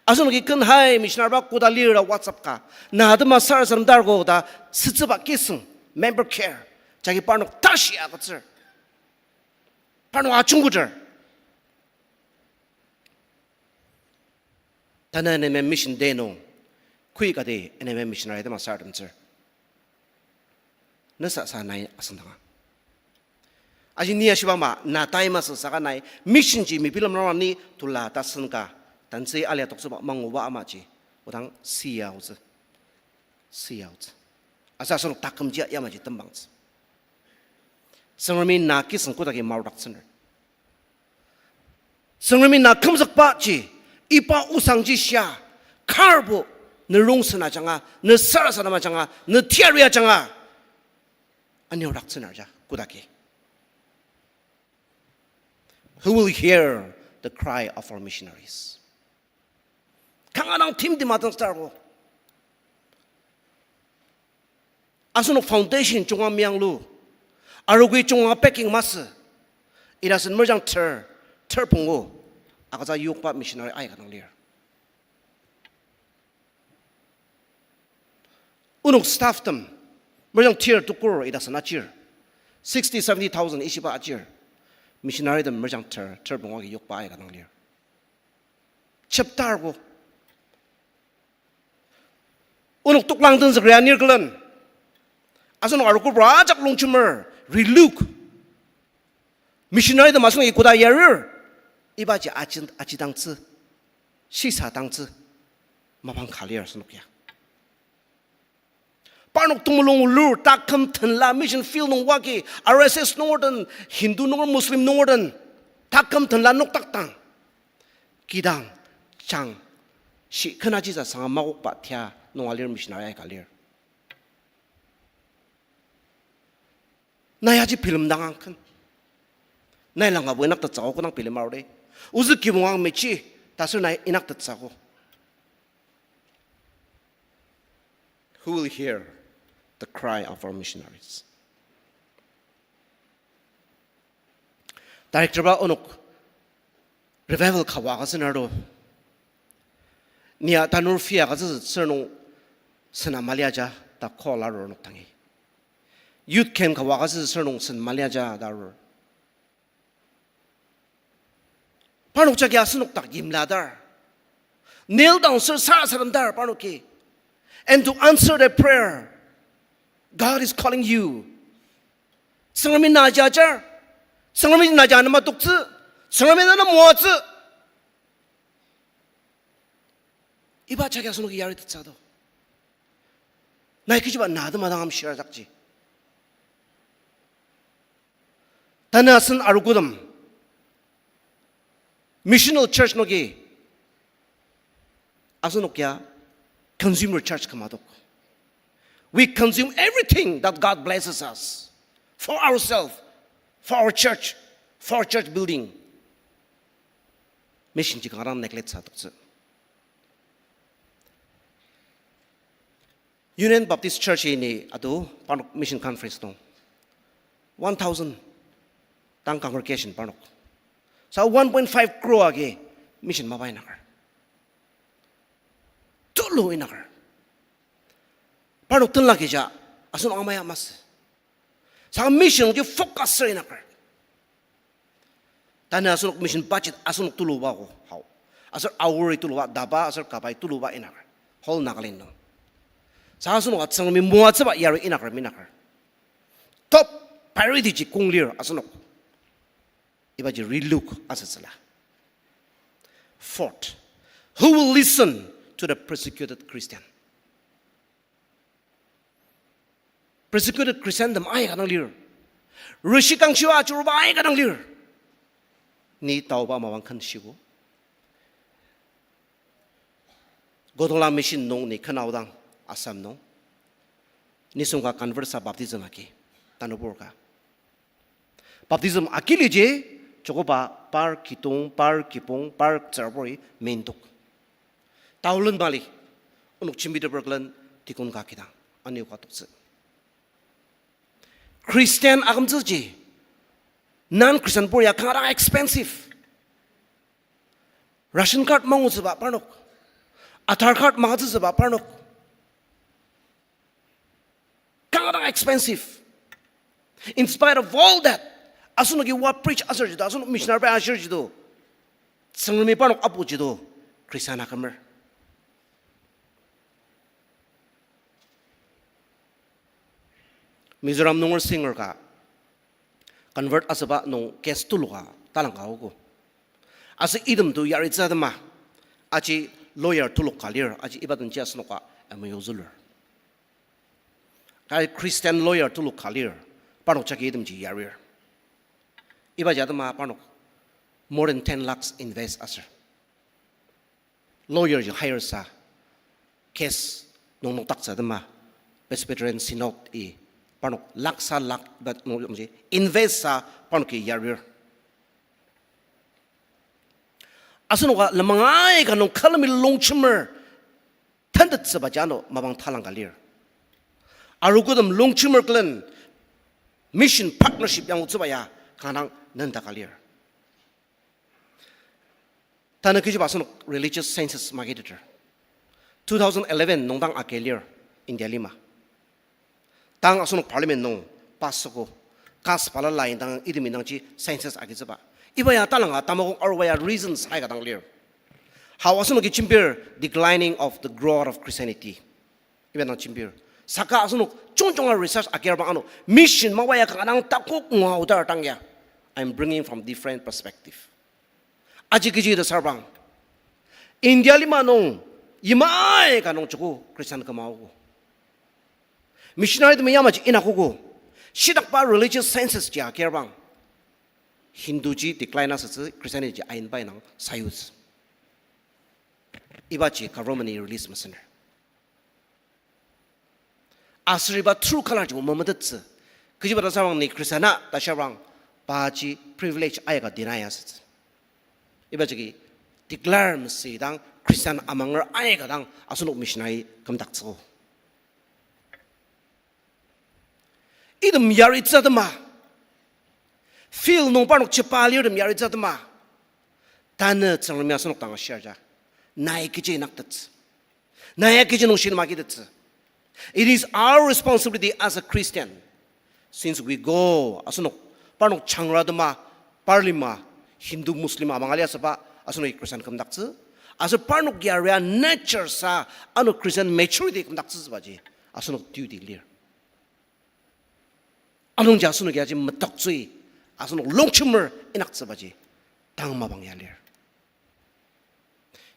Asenoki ken hai missionary ba koda lir ta WhatsApp ka, na atema sarasademdargo ta sütsüba kisüng, member care, jagi parnok tashi agütsür. Parnok ajungkuter. Tanü N M M Mission Day nung, kui kati N M M missionary tema sarasademtsür. Nüsa sa nai asüngdanga. Aji ni ashiba ama, na tai masü saka nai, mission ji mebilemrang ni tula tasen ka, tantsü alia toktsüba manguba amaji, odang siya otsü. Siya otsü. Asa asenok takümji yamaji tembangtsü. Tsüngremi na kisüng kodaki marudaktsüner. Tsüngremi na kümzükbaji, iba osangji shia, karbo, ne rongsen ajanga, ne sarasadem ajanga, ne teyari ajanga, aniodaktsüner ja, kodaki. Who will hear the cry of our missionaries? Kanga dang timtem atang starbo. Asenok foundation junga mianglu. Arogoi junga backing masü. Ita sen merjang ter, ter pungu. Agütsü yokba missionary aika dang lir. Onok staff tem, merjang ter tukur ita sen achir. Sixty, seventy thousand ishiba achir. Missionary tem merjang ter, ter pungu agi yokba aika dang lir. Cheptarbo. Onok toklang tenzükri anir külen. Asenok arogopra ajak longjemer, reluk. Missionary tem asenoki koda yarir. Ibaji aji, ajidangtsü, shisadangtsü, mapang ka lir asenok ya. Parnok temulung lur taküm tenla mission field nung wagi, R S S nunger den, Hindu nunger, Muslim nunger den, taküm tenla noktaktang. Kidang, jang, shi kena jisa sanga makokba tia nung alir missionary aika lir. Na yaji bilemdang angken. Nai langabo inaktettsüogo kodang bilem arudi. Ozü kibong ang mechi, ta aser nai inaktettsüogo. Who will hear the cry of our missionaries? Director ba onok revival ka oa agütsü naro. Nia tanur fee agütsü sür nung sena maliaja ta call arur onok dangi. Youth camp ka oa agütsü sür nung sen maliaja ta arur. Parnok jagi asenok dak yimladar. Kneel down sür sarasademdar parnoki. And to answer the prayer, God is calling you. Tsüngremi na ajar. Tsüngremi na ajar nema toktsü. Tsüngremi na moatsü. Iba jagi asenoki yaritettsü to. Nai kechiba na atema dang amshir ajakji. Tanü asen arogotem missional church nungji asenok ya consumer church küma tok. We consume everything that God blesses us for ourselves, for our church, for our church building. Mission ji kanga dang neglect sa toktsü. Union Baptist Church ini ado parnok mission conference nung one thousand dang congregation parnok. Sa one point five crore agi mission mapa inaker. Tulu inaker. Parnok tenla kija, asenok amaya masü. Saka mission ji focus ser inaker. Tanü asenok mission budget asenok tuluba ko hao. Aser Aori tuluba, DABA aser kabai tuluba inaker. Whole Nagaland nung. Sa asenok a Tsüngremi moatsüba yari inaker minaker. Top priority ji kong lir asenok. Ibaji relook asütsüla. Fourth, who will listen to the persecuted Christian? Persecuted Christian tem aika dang lir. Rüshi kangshiba ajuruba aika dang lir. Ni taoba mapang ken shiko. Godola mission nung ni ken aodang Assam nung. Nisung ka convert sa baptism aki. Tanubur ka. Baptism akiliji, chokoba par kidong, par kibong, par tsüraburi mindok. Taolen mali, onok jembiteper külen deacon ka kidang, anio ka toktsü. Christian akümtsüji, non-Christian bur ya kanga dang expensive. Ration card mangutsüba parnok. Aadhaar card mangatsütsüba parnok. Kanga dang expensive. In spite of all that, asenoki wa preach aser jido, asenok missionary pai ashir jido, Tsüngremi parnok apu jido, Christian akümer. Mizoram nunger singer ka convert asüba nung case tuluka talang ka aogo. Aser item to yaritsü atema, aji lawyer tulok ka lir, aji iba denji asenoka M O U zülur. Kai Christian lawyer tulok ka lir, parnok jagi itemji yarir. Ibaji atema parnok more than ten lakhs invest aser lawyer ji hire sa, case nung nokdaktsü atema, Presbyterian Synod-i parnok lakh sa lakh ba nungji invest sa parnoki yarir. Asenoka lenmang aika nung külemi longjemer tentettsübaji ano mapang talang ka lir. Arogotem longjemer külen mission partnership yanglutsüba ya kanga dang nendaka lir. Tanü kechiba asenok religious census magiteter. Two thousand eleven nungdang agi lir India lima. Tang asenok parliament nung pass süogo, caste balala indang item indangji census agitsüba. Iba ya talanga tamakok aruba ya reasons aika dang lir. Hao asenoki jembir declining of the growth of Christianity. Iba dang jembir. Saka asenok jungjunga research agirbang ano mission mapa ya kanga dang takok ngua aodar tang ya. I'm bringing from different perspective. Aji kechi ta sarbang, India lima nung yimai ka nung joko Christian küma aogo. Missionary temi yamaji inakogo. Shitakba religious census ji agirbang, Hindu ji decline asütsü, Christianity ji ainba inang sayutsü. Ibaji government-i release mesüner. Aser iba true color ji memetettsü. Kechiba ta sarbang ni Christian a ta sarbang, paji privilege aika deny asütsü. Iba jagi declare masüdang Christian amanger aika dang asenok missionary kümdaktsüogo. Item yaritsü atema, field nung parnok chepa lirtem yaritsü atema, tanü Tsüngremi asenok dang ashir ja, nai kechi inaktettsü, nai ya kechi nung shinma kitettsü. It is our responsibility as a Christian. Since we go, asenok parnok changra atema, par lima, Hindu, Muslim amanga liasüba, asenoki Christian kümdaktsü. Aser parnok yaria nature sa, ano Christian maturity kümdaktsütsübaji asenok duty lir. Anungji asenoki aji metoktsü, asenok longjemer inaktsübaji tang mapang ya lir.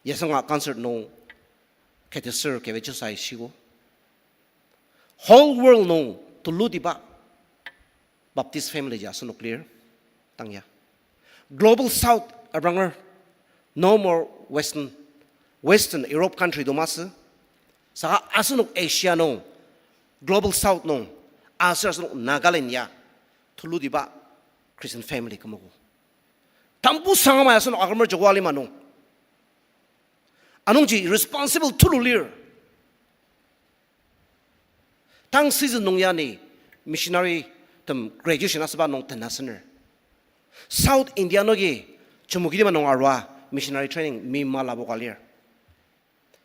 Yasanga concert nung kati ser kechi sai shiko. Whole world nung tulutiba Baptist family ji asenok lir, tang ya. Global South abranger, no more Western, Western Europe country to masü. Saka asenok Asia nung, Global South nung, aser asenok Nagaland ya, tulutiba Christian family kümogo. Tambu sangama asenok akümer joko alima nung. Anungji responsible tulu lir. Tang season nung ya ni missionary tem graduation asüba nung tena sener. South India noki Chümoukedima nung arua missionary training mi malabo ka lir.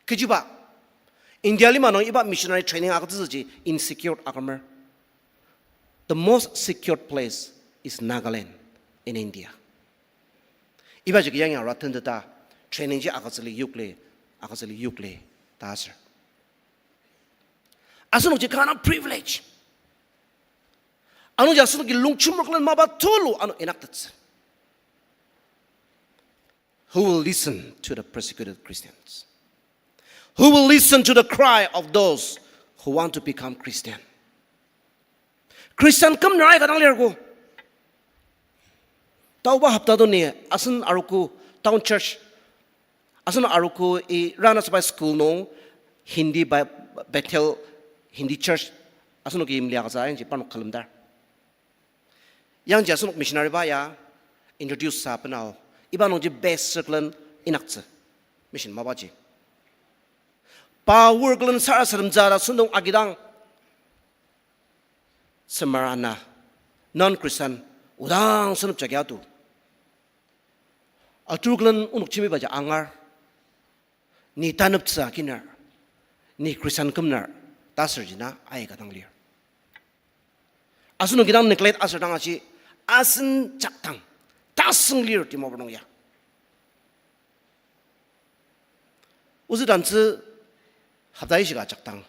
Kechiba, India lima nung iba missionary training agütsüji insecure akümer. The most secured place is Nagaland in India. Ibaji kü yangi arua tenteta training ji agütsüli yokli, agütsüli yokli ta aser. Asenokji kanga privilege. Anungji asenoki longchimroklen mapa tulu ano inaktettsü. Who will listen to the persecuted Christians? Who will listen to the cry of those who want to become Christian? Christian kümner aika dang lir ko. Taoba hopta doni asen arogo town church, asen arogo i rana sabai school nung Hindi Bi-, Bethel Hindi church asenoki imliaka sa yangji parnok külemdar. Yangji asenok missionary ba ya introduce sa penao. Iba nungji best circle inaktsü. Mission mapaji. Pa worklen sarasademtsü ta sentong agidang. Semar ana, non-Christian, odang senep jagi atu. Aturklen onok jembibaji angar. Ni taneptsü akiner, ni Christian kümner, ta aser jina aika dang lir. Asenoki dang neglect aser dang aji, asen jakdang, tasüng lir Dimapur nung ya. Ozü dantsü hopta ishika jakdang,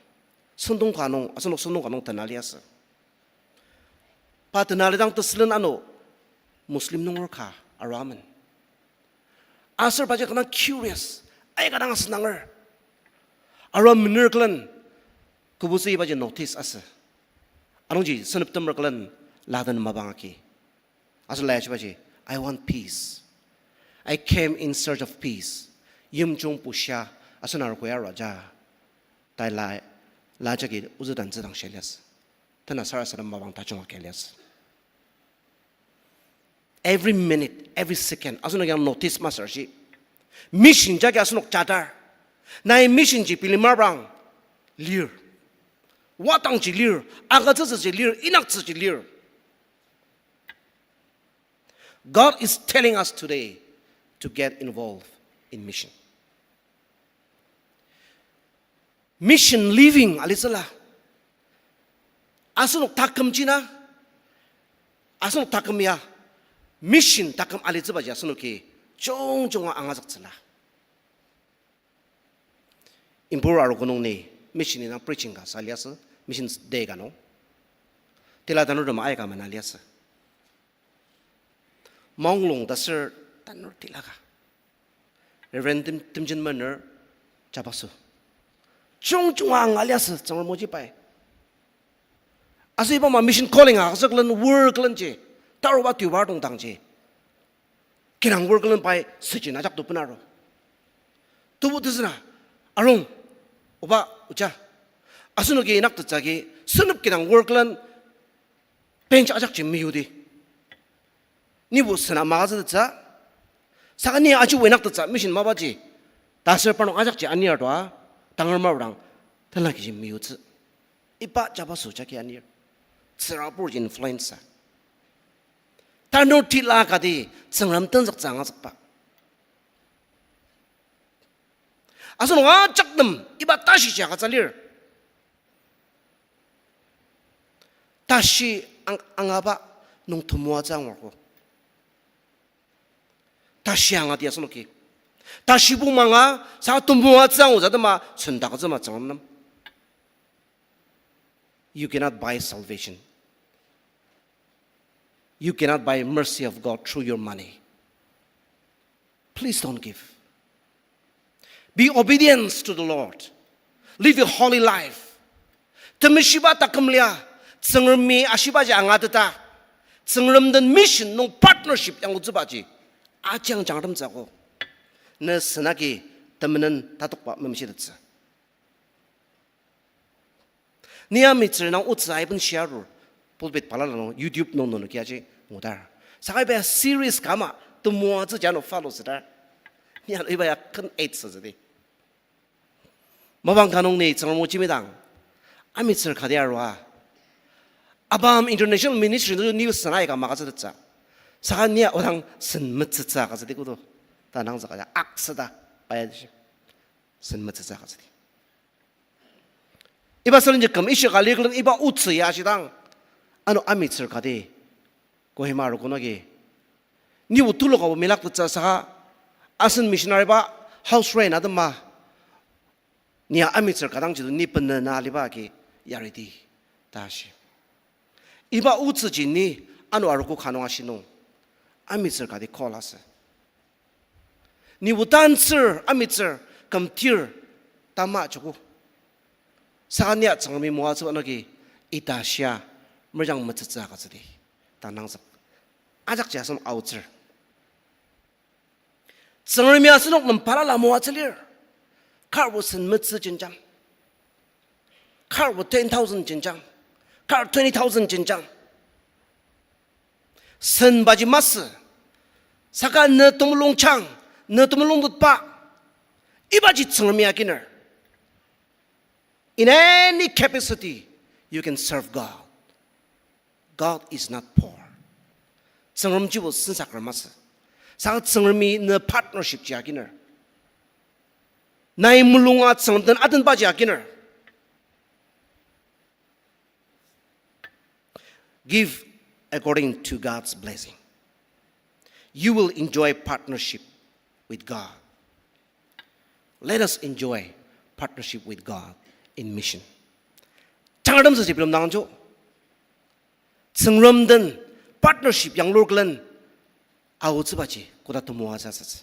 sentong ka nung, asenok sentong ka nung tena liasü. Pa tena lidang tesülen ano Muslim nunger ka arua amen. Aser paji kanga curious, aika dang asenanger. Arua mener külen, kübusü ibaji notice asü. Anungji senep temer külen laden mapang agi. Aser la ya shibaji, I want peace. I came in search of peace. Yimjung bushia, asen arogo ya arua ja. Tai la, la jagi ozü dantsü dang shia liasü. Tena sarasadem mapang tajung agi liasü. Every minute, every second, asenok yang notice masü shi. Mission jagi asenok jadar. Nai mission ji bilemer bang lir. Wadangji lir, agütsütsüji lir, inaktsüji lir. God is telling us today to get involved in mission. Mission living alitsüla. Asenok taküm jina, asenok taküm ya, mission taküm alitsübaji asenoki jungjunga angazüktsüla. Impur arogo nung ni mission indang preaching ka sa liasü, Missions Day ka nung. Tila tanurtem aika mena liasü. Maonglung ta ser tanur tila ka. Reverend Tim-, Timjen mener jabaso. Jungjunga anga liasü Tsüngrem oji pai. Aser iba ama mission calling agütsü külen work külenji, taruba tuba tongdangji. Kinang work külen pai süji na ajak to benaro. Tubu tezüna, arung, oba, oja. Asenoki inaktettsü agi, senep kinang work külen bench ajakji meyudi. Nibo sena magazütettsü, saka ni aji wenaktettsü mission mapaji, ta aser parnok ajakji anir tua, tangar mapudang, tenla kiji meyutsü. Iba jabaso jagi anir. Tsüraburji influence. Tanur tila kati Tsüngrem tenzüktsü angazükba. Asenok ajak nem iba tashi ji agütsü lir. Tashi ang-, angaba nung temoatsü angur ko. Tashi angati asenoki. Tashi bumanga sa temoatsü angutsü atema sendaktsü ma Tsüngrem nem. You cannot buy salvation. You cannot buy mercy of God through your money. Please don't give. Be obedience to the Lord. Live a holy life. Temeshiba taküm lia, Tsüngremi ashibaji angateta, Tsüngrem den mission nung partnership yanglutsübaji ajangjangremtsü akok. Ne senagi temenen tatokba memeshitettsü. Ni amitsür nang otsü aiben shiarur, pulpit balala nung, YouTube nung nenoki aji ngudar. Saka iba series ka ama temoatsüji ano follow südar. Ni ano iba ya ken eight sütsüdi. Mapang ka nung ni Tsüngrem o jembidang, amitsür kati arua, ABAM International Ministry nung ni sen aika magütsütettsü. Saka ni a odang sen metsütsü agütsüdi kodo. Ta nangzüka ya aksüda, aya dishi. Sen metsütsü agütsüdi. Iba sülenji küm ishika lir külen iba otsü ya ashidang, ano amitsür kati, Kohima arogo nagi, nibo tuluka bo milaktettsü saka, asen missionary ba house rent atema, ni ya amitsür ka dangji to ni benena aliba agi yariti, ta shi. Iba otsüji ni ano arogo ka nung ashi nung, amitsür kati call asü. Nibo tantsür, amitsür, kümtir, tama joko. Saka ni a Tsüngremi moatsüba nagi ita shia, merjang metsütsü agütsüdi, ta nangzük. Ajakji asen aotsür. Tsüngremi asenok nem balala moatsü lir. Karbo sen metsü jenjang. Karbo ten thousand jenjang. Kar twenty thousand jenjang. Senbaji masü. Saka ne temulungjang, ne temulungtetba, ibaji Tsüngremi akiner. In any capacity, you can serve God. God is not poor. Tsüngremjibo sensaker masü. Saka Tsüngremi ne partnership ji akiner. Nai mulunga Tsüngrem den atenbaji akiner. Give according to God's blessing. You will enjoy partnership with God. Let us enjoy partnership with God in mission. Tangartem süji bilemdang jo. Tsüngrem den partnership yanglur külen aotsübaji koda temoatsü asütsü.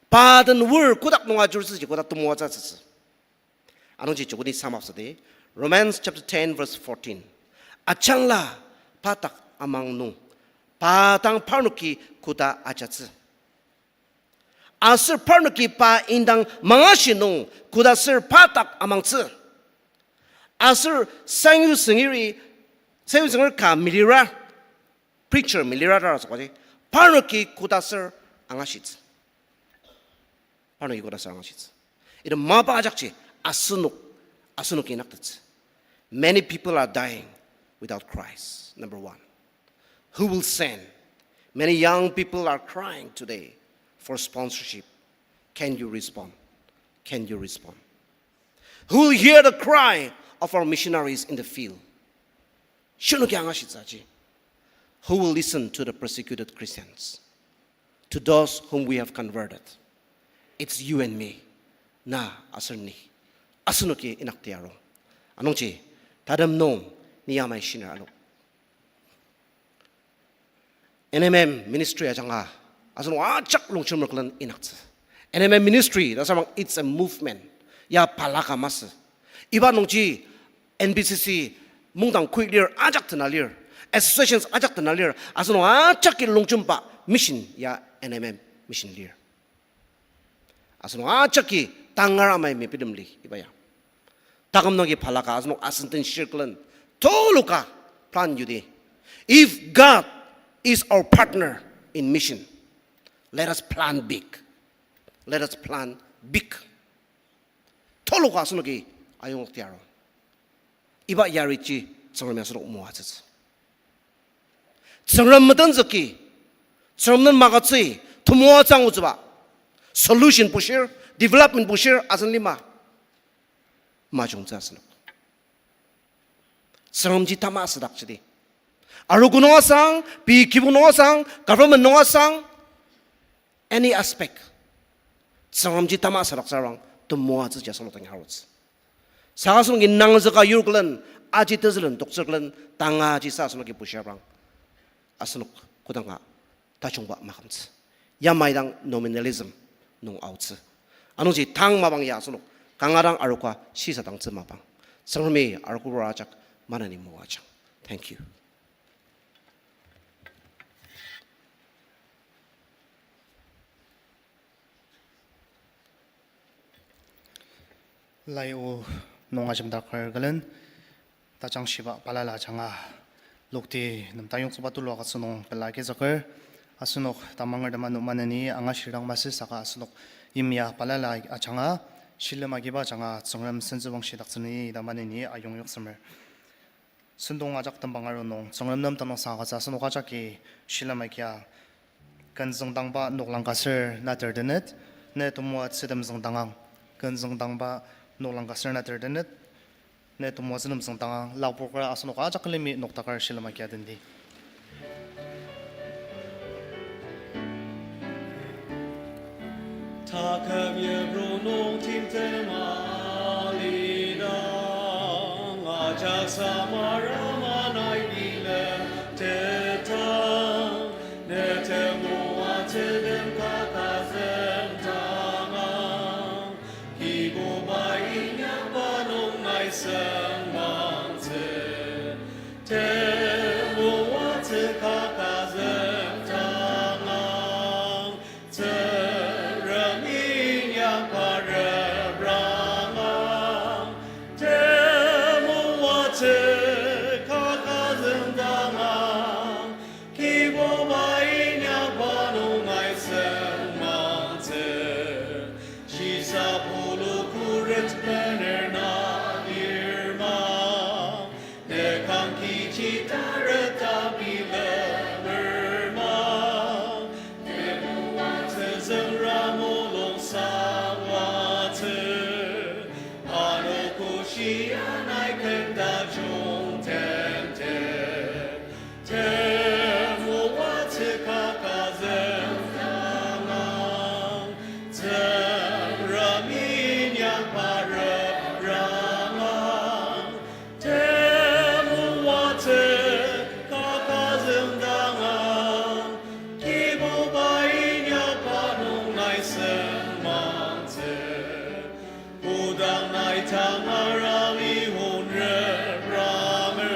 Pa den wor kotak nung ajurtsüji koda temoatsü asütsü. Anungji jokoni sum up südi, Romans chapter ten verse fourteen. Ajangla pa dak amang nung, pa dang parnoki koda ajatsü. Aser parnoki pa indang mangashi nung koda ser pa dak amangtsü. Aser sangyutsüngiri, sangyutsüngir ka milira, preacher milira ta asübaji, parnoki koda ser angashitsü. Parnoki koda ser angashitsü. Ita mapa ajakji asenok, asenok inyaktettsü. Many people are dying without Christ, number one. Who will send? Many young people are crying today for sponsorship. Can you respond? Can you respond? Who will hear the cry of our missionaries in the field? Shinoki angashitsü aji. Who will listen to the persecuted Christians? To those whom we have converted. It's you and me. Na aser ni. Asenoki inyakti arung. Anungji, tatem nung ni yamai shiner ano. N M M ministry ajanga, asenok ajak longjemer külen inyaktsü. N M M ministry, ta samang it's a movement. Ya balaka masü. Iba nungji N B C C mungdang kui lir, ajak tena lir. Associations ajak tena lir. Asenok ajaki longjemba mission ya N M M mission lir. Asenok ajaki tangar amai mepitem li iba ya. Taküm nungji balaka asenok asen den shir külen tuluka plan yudi. If God is our partner in mission, let us plan big. Let us plan big. Tuluka asenoki ayongti arung. Iba yariji Tsüngremi asenok moatsütsü. Tsüngrem metenzüki, Tsüngrem den magütsü, temoatsü angutsüba. Solution bushir, development bushir asen lima. Majungtsü asenok. Tsüngremji tama asüdakjidi. Arogo nung asang, pei kibong nung asang, government nung asang, any aspect. Tsüngremji tama asüdaktsürang temoatsüji asenok dang arutsü. Saka asenoki nangzüka yur külen, aji tezülen toktsür külen, tangaji sa asenoki bushirprang. Asenok kodanga tajungba makümtsü. yamai dang nominalism nung aotsü. Anungji tang mapang ya asenok kanga dang aroka shisadangtsü mapang. Tsüngremi arogobur ajak maneni moajang. Thank you. Lai o nung ajemdaker külen, tajangshiba balala ajanga, lokti nem tayongtsüba tulu agütsü nung pela agizüker, asenok tamangertem ano maneni angashidang masü saka asenok yimya balala ajanga, shilem agiba ajanga Tsüngrem sentsüwangshidaktsüni ta maneni ayongzüksemer. Sentong ajak tembang aru nung, Tsüngrem nem tenüngsang agütsü asenok ajaki shilem agia, ken züngdangba noklang ka ser nater tenet, ne temoatsü tem züngdangang, ken züngdangba noklang ka ser nater tenet, ne temoatsü tem züngdangang, lapoka asenok ajak külemi noktaker shilem agia tenti. Taküm yipru nung timtem alidang, ajak samara manai bilemtetang, ne temoatsü tem kaka züngdangang, Kibuba inyakba nung nai sengmangtsü, temoatsü kaka züngdangang, Tsüngrem inyakba reprangang, temoatsü kaka züngdangang, Kibuba inyakba nung nai sengmangtsü, shisa pulu kuret bener na lir ma, ne kang kechi tareta bilemer ma, temoatsü Tsüngrem mulung sangwatsü, ano koshia nai ken tajung tente. Temoatsü kaka züngdangang, Tsüngrem inyakba reprangang, temoatsü kaka züngdangang, Kibuba inyakba nung nai sengmangtsü, kodak nai tangar alihon repranger,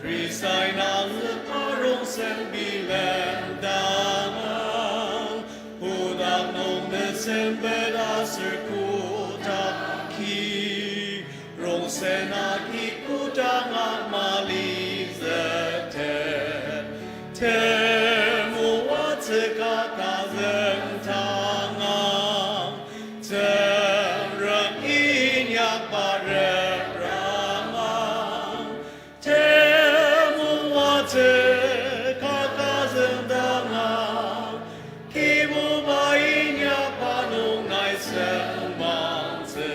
Khristai nangzükba rongsen bilemdangang, kodak nung nesempet aser kotak ki, rongsen agi kodanga malizütet, temoatsü kaka züngdangang, Tsüngrem inyakba reprangang, temoatsü kaka züngdangang, Kibuba inyakba nung nai sengmangtsü,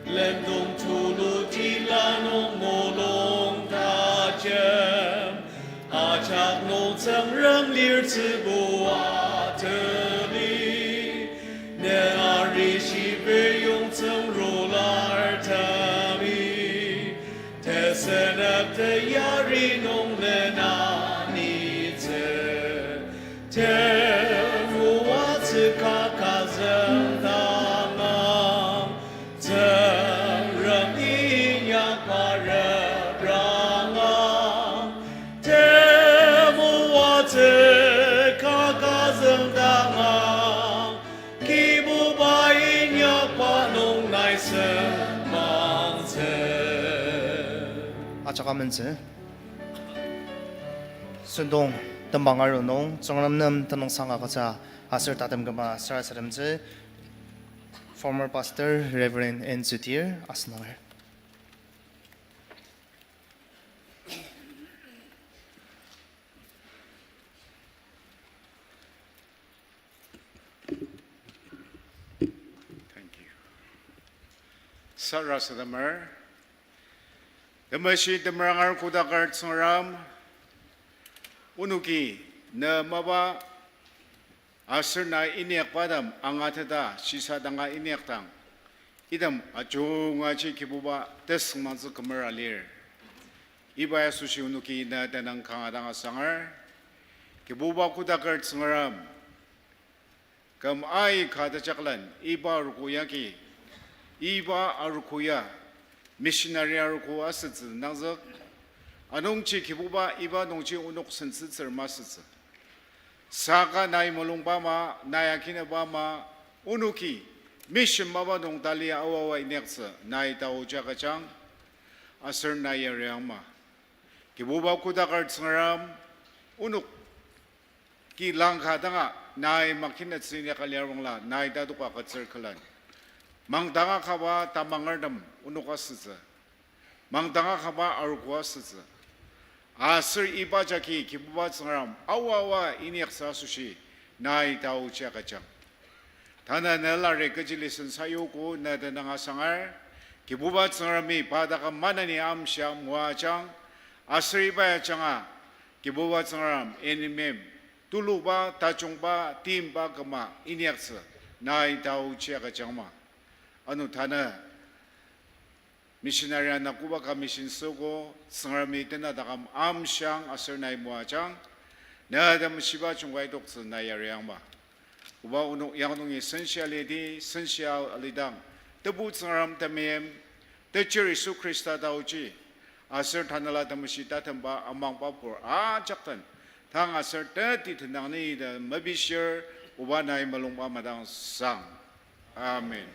lemtong tulu tila nung mulung tajem, ajak nung Tsüngrem lirtsübo ateli, ne arishi peyong tsüngrular temi, tesenep teyari nung ne nanitsü, temoatsü kaka züngdangang, Tsüngrem inyakba reprangang, temoatsü kaka züngdangang, Kibuba inyakba nung nai sengmangtsü. Ajak amentsü. Sentong tembang aru nung Tsüngrem nem tenüngsang agütsü aser tatem küma sarasademtsü former pastor Reverend N Tsutir asenanger. Thank you. Sarasademer, temeshi temeranger kodaker Tsüngrem, onoki ne mapa aser na inyakba tem angateta shisadanga inyakdang, item ajungaji Kibuba tesüngmangtsü kümera lir. Iba asoshi onoki na tenüng kanga dang asanger. Kibuba kodaker Tsüngrem, küm aika tejaklen iba arogo yagi, iba arogo ya missionary arogo asütsü nangzük. Anungji Kibuba iba nungji onok sentsütsür masütsü. Saka nai mulungba ama, nai akinaba ama, onoki mission mapa nung tali aoaoa inyaktsü nai taoji agüjang, aser nai yariangma. Kibuba kodaker Tsüngrem, onok ki langka danga nai makinetsü inyaka liarbangla nai tatok agütsür külen. Mangdang akaba tamangertem onok asütsü. Mangdang akaba arogo asütsü. Aser iba jagi Kibuba Tsüngrem aoaoa inyaktsü asoshi nai taoji agüjang. Tanü ne lari kechi lesson sayuogo ne tenüng asangar, Kibuba Tsüngremi pa dak maneni amshia moajang, aser iba ajanga Kibuba Tsüngrem enimim tuluba, tajungba, timba küma inyaktsü nai taoji agüjangma. Ano tanü missionary ana koba ka mission süogo, Tsüngremi tena taküm amshiang aser nai moajang, ne temeshiba jungkai toktsü nai yariangma. Oba onok yang nungi senshia lidi, senshia alidang, Tebu Tsüngrem temeim, Techir Yisu Khrista taoji, aser Tanela Temeshi tatemba amangba pur ajak den, tang aser teti tenang ni ta mepishir, Oba nai mulungba madang sang. Amen.